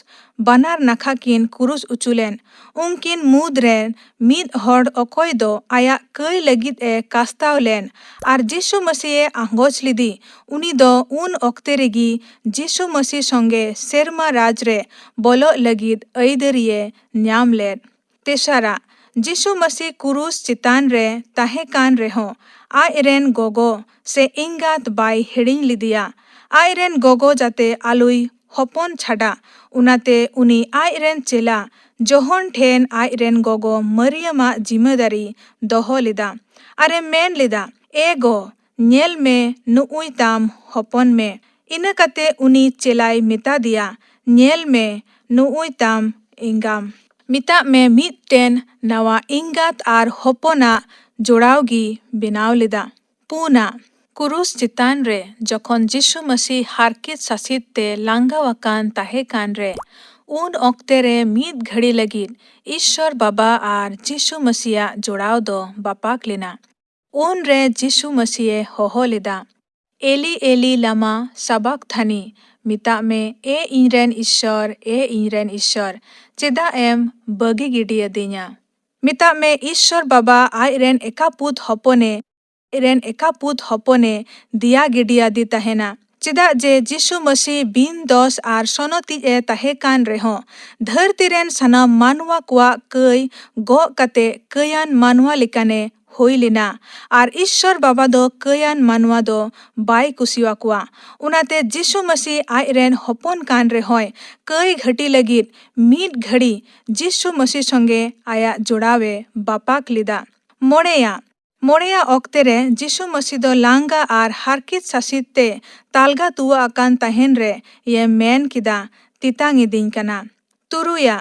ᱵᱟᱱᱟᱨ ᱱᱟᱠᱷᱟ ᱠᱤᱱ ᱠᱨᱩᱥ ᱚᱪᱚ ᱞᱮᱱ, ᱩᱱᱠᱤᱱ ᱢᱩᱫᱽ ᱨᱮ ᱢᱤᱫ ᱦᱚᱲ ᱚᱠᱚᱭ ᱫᱚ ᱟᱭᱟᱜ ᱠᱟᱹᱭ ᱞᱟᱹᱜᱤᱫ ᱮ ᱠᱟᱥᱛᱟᱣ ᱞᱮᱱ ᱟᱨ ᱡᱤᱥᱩ ᱢᱟᱹᱥᱤ ᱮ ᱟᱸᱜᱚᱪ ᱞᱮᱫᱮ, ᱩᱱᱤ ᱫᱚ ᱩᱱ ᱚᱠᱛᱮ ᱨᱮᱜᱮ ᱡᱤᱥᱩ ᱢᱟᱹᱥᱤ ᱥᱚᱸᱜᱮ ᱥᱮᱨᱢᱟ ᱨᱟᱡᱽ ᱨᱮ ᱵᱚᱞᱚᱜ ᱞᱟᱹᱜᱤᱫ ᱟᱹᱭᱫᱟᱹᱨᱤᱭᱮ ᱧᱟᱢ ᱞᱮᱫ᱾ ᱛᱮᱥᱟᱨᱟᱜ, ᱡᱤᱥᱩ ᱢᱟᱹᱥᱤ ᱠᱨᱩᱥ ᱪᱮᱛᱟᱱ ᱨᱮ ᱛᱟᱦᱮᱸ ᱠᱟᱱ ᱨᱮᱦᱚᱸ, ᱟᱡ ᱨᱮᱱ ᱜᱚᱜᱚ ᱥᱮ ᱮᱸᱜᱟᱛ ᱵᱟᱭ ᱦᱤᱲᱤᱧ ᱞᱮᱫᱮᱭᱟ᱾ ᱟᱡ ᱨᱮᱱ ᱜᱚᱜᱚ ᱡᱟᱛᱮ ᱟᱞᱚᱭ ᱦᱚᱯᱚᱱ ᱪᱷᱟᱰᱟ᱾ ᱚᱱᱟᱛᱮ ᱩᱱᱤ ᱟᱡᱨᱮᱱ ᱪᱮᱞᱟ ᱡᱚᱦᱚᱱ ᱴᱷᱮᱱ ᱟᱡᱨᱮᱱ ᱜᱚᱜᱚ ᱢᱟᱨᱤᱭᱟᱢᱟᱜ ᱡᱤᱢᱟᱹᱫᱟᱨᱤ ᱫᱚᱦᱚ ᱞᱮᱫᱟ ᱟᱨᱮ ᱢᱮᱱ ᱞᱮᱫᱟ, "ᱮ ᱜᱚ, ᱧᱮᱞ ᱢᱮ, ᱱᱩᱜᱼᱩᱭ ᱛᱟᱢ ᱦᱚᱯᱚᱱ ᱢᱮ᱾" ᱤᱱᱟᱹ ᱠᱟᱛᱮ ᱩᱱᱤ ᱪᱮᱞᱟᱭ ᱢᱮᱛᱟ ᱫᱮᱭᱟ, "ᱧᱮᱞ ᱢᱮ, ᱱᱩᱜᱼᱩᱭ ᱛᱟᱢ ᱮᱸᱜᱟᱢ᱾ ᱢᱮᱛᱟᱜ ᱢᱮ, ᱢᱤᱫᱴᱮᱱ ᱱᱟᱣᱟ ᱮᱸᱜᱟᱛ ᱟᱨ ᱦᱚᱯᱚᱱᱟᱜ ᱡᱚᱲᱟᱣ ᱜᱮ ᱵᱮᱱᱟᱣ ᱞᱮᱫᱟ᱾" ᱯᱩᱱᱟᱜ, ᱠᱨᱩᱥ ᱪᱮᱛᱟᱱ ᱨᱮ ᱡᱚᱠᱷᱚᱱ ᱡᱤᱥᱩ ᱢᱟᱹᱥᱤ ᱦᱟᱨᱠᱮᱛ ᱥᱟᱥᱮᱛ ᱛᱮ ᱞᱟᱸᱜᱟᱣ ᱟᱠᱟᱱ ᱛᱟᱦᱮᱸ ᱠᱟᱱ ᱨᱮ, ᱩᱱ ᱚᱠᱛᱮ ᱨᱮ ᱢᱤᱫ ᱜᱷᱟᱹᱲᱤ ᱞᱟᱹᱜᱤᱫ ᱤᱥᱥᱚᱨ ᱵᱟᱵᱟ ᱟᱨ ᱡᱤᱥᱩ ᱢᱟᱹᱥᱤᱭᱟᱜ ᱡᱚᱲᱟᱣ ᱫᱚ ᱵᱟᱯᱟᱠ ᱞᱮᱱᱟ᱾ ᱩᱱ ᱨᱮ ᱡᱤᱥᱩ ᱢᱟᱹᱥᱤᱭᱮ ᱦᱚᱦᱚ ᱞᱮᱫᱟ, "ᱮᱞᱤ, ᱮᱞᱤ, ᱞᱟᱢᱟ ᱥᱟᱵᱟᱠᱛᱷᱟᱱᱤ?" ᱢᱮᱛᱟᱜ ᱢᱮ, "ᱮ ᱤᱧᱨᱮᱱ ᱤᱥᱥᱚᱨ, ᱮ ᱤᱧᱨᱮᱱ ᱤᱥᱥᱚᱨ, ᱪᱮᱫᱟᱜ ᱮᱢ ᱵᱟᱹᱜᱤ ᱜᱤᱰᱤᱭᱟᱫᱤᱧᱟ?" ᱢᱮᱛᱟᱜ ᱢᱮ, ᱤᱥᱥᱚᱨ ᱵᱟᱵᱟ ᱟᱡᱨᱮᱱ ᱮᱠᱟᱯᱩᱛ ᱦᱚᱯᱚᱱᱮ, ᱟᱡᱨᱮᱱ ᱮᱠᱟᱯᱩᱛ ᱦᱚᱯᱚᱱᱮ ᱫᱮᱭᱟ ᱜᱤᱰᱤᱭᱟᱫᱮ ᱛᱟᱦᱮᱱᱟ᱾ ᱪᱮᱫᱟᱜ ᱡᱮ ᱡᱤᱥᱩ ᱢᱟᱹᱥᱤ ᱵᱤᱱ ᱫᱚᱥ ᱟᱨ ᱥᱚᱱᱚᱛᱤᱡ ᱮ ᱛᱟᱦᱮᱸ ᱠᱟᱱ ᱨᱮᱦᱚᱸ, ᱫᱷᱟᱹᱨᱛᱤ ᱨᱮᱱ ᱥᱟᱱᱟᱢ ᱢᱟᱱᱣᱟ ᱠᱚᱣᱟᱜ ᱠᱟᱹᱭ ᱜᱚᱜ ᱠᱟᱛᱮ ᱠᱟᱹᱭᱟᱱ ᱢᱟᱱᱣᱟ ᱞᱮᱠᱟᱱᱮ ᱦᱩᱭ ᱞᱮᱱᱟ᱾ ᱟᱨ ᱤᱥᱥᱚᱨ ᱵᱟᱵᱟ ᱫᱚ ᱠᱟᱹᱭᱟᱱ ᱢᱟᱱᱣᱟ ᱫᱚ ᱵᱟᱭ ᱠᱩᱥᱤᱣᱟᱠᱚᱣᱟ᱾ ᱚᱱᱟᱛᱮ ᱡᱤᱥᱩ ᱢᱟᱹᱥᱤ ᱟᱡᱨᱮᱱ ᱦᱚᱯᱚᱱ ᱠᱟᱱ ᱨᱮᱦᱚᱸᱭ, ᱠᱟᱹᱭ ᱜᱷᱟᱹᱴᱤ ᱞᱟᱹᱜᱤᱫ ᱢᱤᱫ ᱜᱷᱟᱹᱲᱤ ᱡᱤᱥᱩ ᱢᱟᱹᱥᱤ ᱥᱚᱸᱜᱮ ᱟᱭᱟᱜ ᱡᱚᱲᱟᱣᱮ ᱵᱟᱯᱟᱠ ᱞᱮᱫᱟ᱾ ᱢᱚᱬᱮᱭᱟ, ᱢᱚᱬᱮᱭᱟ ᱚᱠᱛᱮ ᱨᱮ ᱡᱤᱥᱩ ᱢᱟᱹᱥᱤ ᱫᱚ ᱞᱟᱸᱜᱟ ᱟᱨ ᱦᱟᱨᱠᱮᱛ ᱥᱟᱥᱮᱛ ᱛᱮ ᱛᱟᱞᱜᱟ ᱛᱩᱣᱟᱹ ᱟᱠᱟᱱ ᱛᱟᱦᱮᱱ ᱨᱮ ᱭᱮ ᱢᱮᱱ ᱠᱮᱫᱟ, "ᱛᱮᱛᱟᱝ ᱤᱫᱤᱧ ᱠᱟᱱᱟ᱾" ᱛᱩᱨᱩᱭᱟ,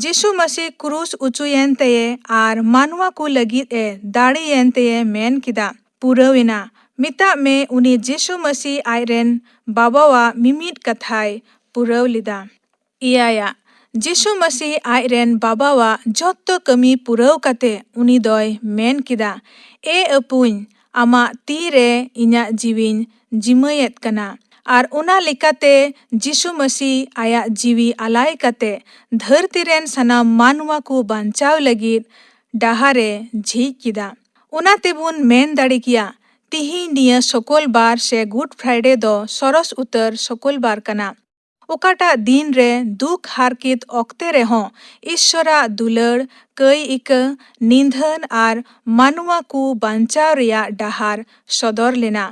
ᱡᱤᱥᱩ ᱢᱟᱹᱥᱤ ᱠᱨᱩᱥ ᱩᱪᱩᱭᱮᱱ ᱛᱮᱭᱮ ᱟᱨ ᱢᱟᱱᱣᱟ ᱠᱚ ᱞᱟᱹᱜᱤᱫ ᱮ ᱫᱟᱲᱮᱭᱮᱱ ᱛᱮᱭᱮ ᱢᱮᱱ ᱠᱮᱫᱟ, "ᱯᱩᱨᱟᱹᱣ ᱮᱱᱟ᱾" ᱢᱮᱛᱟᱜ ᱢᱮ, ᱩᱱᱤ ᱡᱤᱥᱩ ᱢᱟᱹᱥᱤ ᱟᱡᱨᱮᱱ ᱵᱟᱵᱟᱣᱟᱜ ᱢᱤᱢᱤᱫ ᱠᱟᱛᱷᱟᱭ ᱯᱩᱨᱟᱹᱣ ᱞᱮᱫᱟ᱾ ᱮᱭᱟᱭᱟᱜ, ᱡᱤᱥᱩ ᱢᱟᱹᱥᱤ ᱟᱡᱨᱮᱱ ᱵᱟᱵᱟᱣᱟᱜ ᱡᱚᱛᱚ ᱠᱟᱹᱢᱤ ᱯᱩᱨᱟᱹᱣ ᱠᱟᱛᱮ ᱩᱱᱤ ᱫᱚᱭ ᱢᱮᱱ ᱠᱮᱫᱟ, "ᱮ ᱟᱹᱯᱩᱧ, ᱟᱢᱟᱜ ᱛᱤ ᱨᱮ ᱤᱧᱟᱜ ᱡᱤᱣᱤᱧ ᱡᱤᱢᱟᱹᱭᱮᱫ ᱠᱟᱱᱟ᱾" ᱟᱨ ᱚᱱᱟ ᱞᱮᱠᱟᱛᱮ ᱡᱤᱥᱩ ᱢᱟᱹᱥᱤ ᱟᱭᱟᱜ ᱡᱤᱣᱤ ᱟᱞᱟᱭ ᱠᱟᱛᱮ ᱫᱷᱟᱹᱨᱛᱤ ᱨᱮᱱ ᱥᱟᱱᱟᱢ ᱢᱟᱱᱣᱟ ᱠᱚ ᱵᱟᱧᱪᱟᱣ ᱞᱟᱹᱜᱤᱫ ᱰᱟᱦᱟᱨ ᱮ ᱡᱷᱤᱡ ᱠᱮᱫᱟ᱾ ᱚᱱᱟ ᱛᱮᱵᱚᱱ ᱢᱮᱱ ᱫᱟᱲᱮ ᱠᱮᱭᱟ, ᱛᱤᱦᱤᱧ ᱱᱤᱭᱟᱹ ᱥᱚᱠᱚᱞ ᱵᱟᱨ ᱥᱮ ᱜᱩᱰ ᱯᱷᱨᱟᱭᱰᱮ ᱫᱚ ᱥᱚᱨᱚᱥ ᱩᱛᱟᱹᱨ ᱥᱚᱠᱚᱞ ᱵᱟᱨ ᱠᱟᱱᱟ᱾ ᱚᱠᱟᱴᱟᱜ ᱫᱤᱱ ᱨᱮ ᱫᱩᱠ ᱦᱟᱨᱠᱮᱛ ᱚᱠᱛᱮ ᱨᱮᱦᱚᱸ ᱤᱥᱥᱚᱨᱟᱜ ᱫᱩᱞᱟᱹᱲ, ᱠᱟᱹᱭ ᱤᱠᱟᱹ, ᱱᱤᱫᱷᱟᱹᱱ ᱟᱨ ᱢᱟᱱᱣᱟ ᱠᱚ ᱵᱟᱧᱪᱟᱣ ᱨᱮᱭᱟᱜ ᱰᱟᱦᱟᱨ ᱥᱚᱫᱚᱨ ᱞᱮᱱᱟ᱾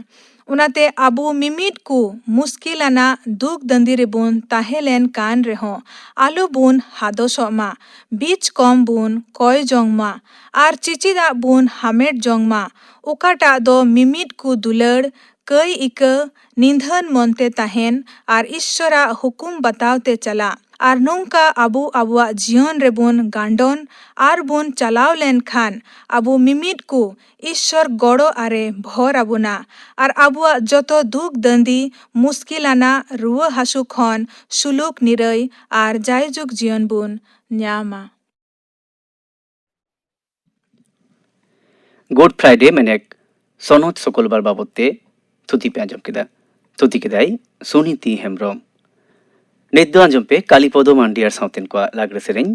ᱚᱱᱟᱛᱮ ᱟᱵᱚ ᱢᱤᱢᱤᱫ ᱠᱚ ᱢᱩᱥᱠᱤᱞ ᱟᱱᱟᱜ ᱫᱩᱠ ᱫᱟᱹᱱᱫᱤ ᱨᱮᱵᱚᱱ ᱛᱟᱦᱮᱸ ᱞᱮᱱ ᱠᱟᱱ ᱨᱮᱦᱚᱸ, ᱟᱞᱚ ᱵᱚᱱ ᱦᱟᱫᱚᱥᱚᱜ ᱢᱟ, ᱵᱤᱪ ᱠᱚᱢ ᱵᱚᱱ ᱠᱚᱭ ᱡᱚᱝ ᱢᱟ ᱟᱨ ᱪᱮᱪᱮᱫᱟᱜ ᱵᱚᱱ ᱦᱟᱢᱮᱴ ᱡᱚᱝ ᱢᱟ, ᱚᱠᱟᱴᱟᱜ ᱫᱚ ᱢᱤᱢᱤᱫ ᱠᱚ ᱫᱩᱞᱟᱹᱲ, ᱠᱟᱹᱭ ᱤᱠᱟᱹ, ᱱᱤᱫᱷᱟᱹᱱ ᱢᱚᱱᱛᱮ ᱛᱟᱦᱮᱱ ᱟᱨ ᱤᱥᱥᱚᱨᱟᱜ ᱦᱩᱠᱩᱢ ᱵᱟᱛᱟᱣ ᱛᱮ ᱪᱟᱞᱟᱜ᱾ ᱟᱨ ᱱᱚᱝᱠᱟ ᱟᱵᱚ ᱟᱵᱚᱣᱟᱜ ᱡᱤᱭᱚᱱ ᱨᱮᱵᱚᱱ ᱜᱟᱱᱰᱚᱱ ᱟᱨ ᱵᱚᱱ ᱪᱟᱞᱟᱣ ᱞᱮᱱ ᱠᱷᱟᱱ, ᱟᱵᱚ ᱢᱤᱢᱤᱫ ᱠᱚ ᱤᱥᱥᱚᱨ ᱜᱚᱲᱚ ᱟᱨᱮ ᱵᱷᱚᱨ ᱟᱵᱚᱱᱟ ᱟᱨ ᱟᱵᱚᱣᱟᱜ ᱡᱚᱛᱚ ᱫᱩᱠ ᱫᱟᱹᱱᱫᱤ, ᱢᱩᱥᱠᱤᱞ ᱟᱱᱟᱜ ᱨᱩᱣᱟᱹ ᱦᱟᱹᱥᱩ ᱠᱷᱚᱱ ᱥᱩᱞᱩᱠ ᱱᱤᱨᱟᱹᱭ ᱟᱨ ᱡᱟᱭᱡᱩᱜᱽ ᱡᱤᱭᱚᱱ ᱵᱚᱱ ᱧᱟᱢᱟ᱾ ᱜᱩᱰ ᱯᱷᱨᱟᱭᱰᱮ ᱢᱮᱱᱮᱠ ᱥᱚᱱᱚᱛ ᱥᱩᱠᱩᱞᱵᱟᱨ ᱵᱟᱵᱚᱫ ᱛᱮ ᱛᱷᱩᱛᱤ ᱯᱮ ᱟᱸᱡᱚᱢ ᱠᱮᱫᱟ᱾ ᱛᱷᱩᱛᱤ ᱠᱮᱫᱟᱭ ᱥᱩᱱᱤᱛᱤ ᱦᱮᱢᱵᱨᱚᱢ᱾ ᱱᱤᱛ ᱫᱚ ᱟᱸᱡᱚᱢ ᱯᱮ ᱠᱟᱞᱤᱯᱚᱫᱚ ᱢᱟᱱᱰᱤ ᱟᱨ ᱥᱟᱶᱛᱮᱱ ᱠᱚᱣᱟᱜ ᱞᱟᱜᱽᱲᱮ ᱥᱮᱨᱮᱧ᱾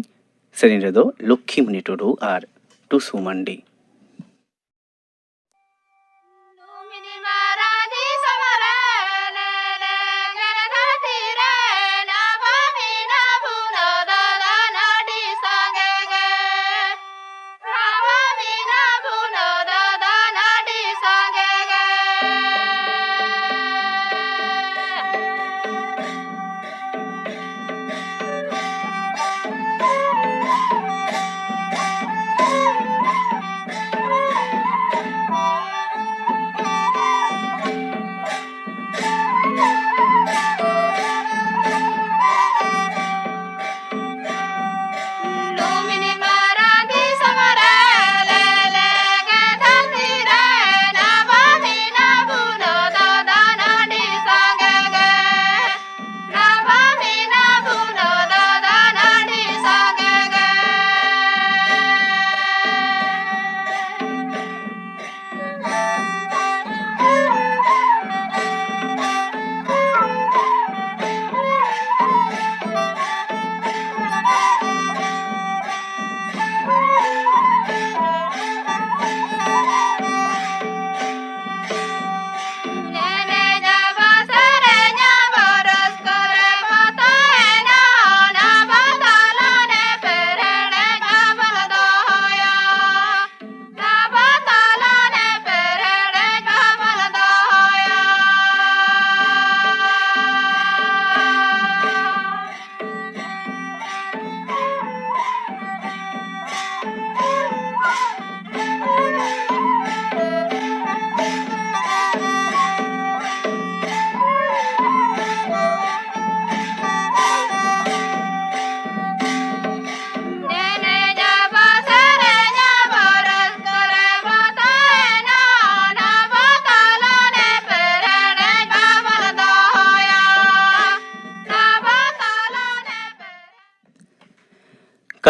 ᱥᱮᱨᱮᱧ ᱨᱮᱫᱚ ᱞᱚᱠᱠᱷᱤᱢᱩᱱᱤ ᱴᱩᱰᱩ ᱟᱨ ᱴᱩᱥᱩ ᱢᱟᱱᱰᱤ᱾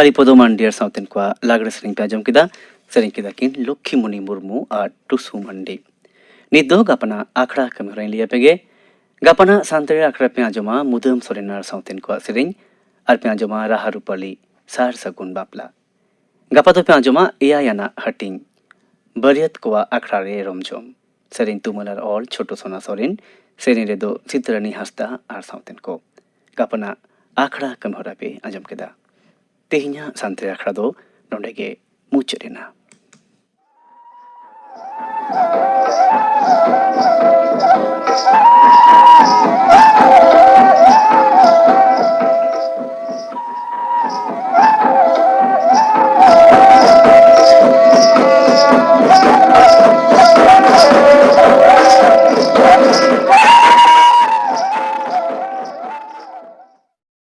ᱦᱟᱨᱤᱯᱚᱫᱚ ᱢᱟᱱᱰᱤ ᱟᱨ ᱥᱟᱶᱛᱮᱱ ᱠᱚᱣᱟᱜ ᱞᱟᱜᱽᱲᱮ ᱥᱮᱨᱮᱧ ᱯᱮ ᱟᱸᱡᱚᱢ ᱠᱮᱫᱟ᱾ ᱥᱮᱨᱮᱧ ᱠᱮᱫᱟ ᱠᱤᱱ ᱞᱚᱠᱠᱷᱤᱢᱩᱱᱤ ᱢᱩᱨᱢᱩ ᱟᱨ ᱴᱩᱥᱩ ᱢᱟᱱᱰᱤ᱾ ᱱᱤᱛ ᱫᱚ ᱜᱟᱯᱟᱱᱟᱜ ᱟᱠᱷᱲᱟ ᱠᱟᱹᱢᱤ ᱦᱚᱨᱟᱧ ᱞᱟᱹᱭ ᱟᱯᱮ ᱜᱮ᱾ ᱜᱟᱯᱟᱱᱟᱜ ᱥᱟᱱᱛᱟᱲᱤ ᱟᱠᱷᱲᱟ ᱯᱮ ᱟᱸᱡᱚᱢᱟ ᱢᱩᱫᱟᱹᱢ ᱥᱚᱨᱮᱱ ᱟᱨ ᱥᱟᱶᱛᱮᱱ ᱠᱚᱣᱟᱜ ᱥᱮᱨᱮᱧ, ᱟᱨ ᱯᱮ ᱟᱸᱡᱚᱢᱟ ᱨᱟᱦᱟ ᱨᱩᱯᱟᱞᱤ ᱥᱟᱨ ᱥᱟᱹᱜᱩᱱ ᱵᱟᱯᱞᱟ᱾ ᱜᱟᱯᱟ ᱫᱚᱯᱮ ᱟᱸᱡᱚᱢᱟ ᱮᱭᱟᱭ ᱟᱱᱟᱜ ᱦᱟᱹᱴᱤᱧ, ᱵᱟᱹᱨᱭᱟᱹᱛ ᱠᱚᱣᱟᱜ ᱟᱠᱷᱲᱟ ᱨᱮ ᱨᱚᱢᱡᱚᱢ᱾ ᱥᱮᱨᱮᱧ ᱛᱩᱢᱟᱹᱞ ᱟᱨ ᱚᱞ ᱪᱷᱳᱴᱳ ᱥᱳᱱᱟ ᱥᱚᱨᱮᱱ, ᱥᱮᱨᱮᱧ ᱨᱮᱫᱚ ᱥᱤᱛᱨᱟᱹᱱᱤ ᱦᱟᱸᱥᱫᱟ ᱟᱨ ᱥᱟᱶᱛᱮᱱ ᱠᱚ᱾ ᱜᱟᱯᱟᱱᱟᱜ ᱟᱠᱷᱲᱟ ᱠᱟᱹᱢᱤ ᱦᱚᱨᱟ ᱯᱮ ᱟᱸᱡᱚᱢ ᱠᱮᱫᱟ᱾ ᱛᱮᱦᱮᱧᱟᱜ ᱥᱟᱱᱛᱟᱲᱤ ᱟᱠᱷᱲᱟ ᱫᱚ ᱱᱚᱰᱮ ᱜᱮ ᱢᱩᱪᱟᱹᱫ ᱮᱱᱟ᱾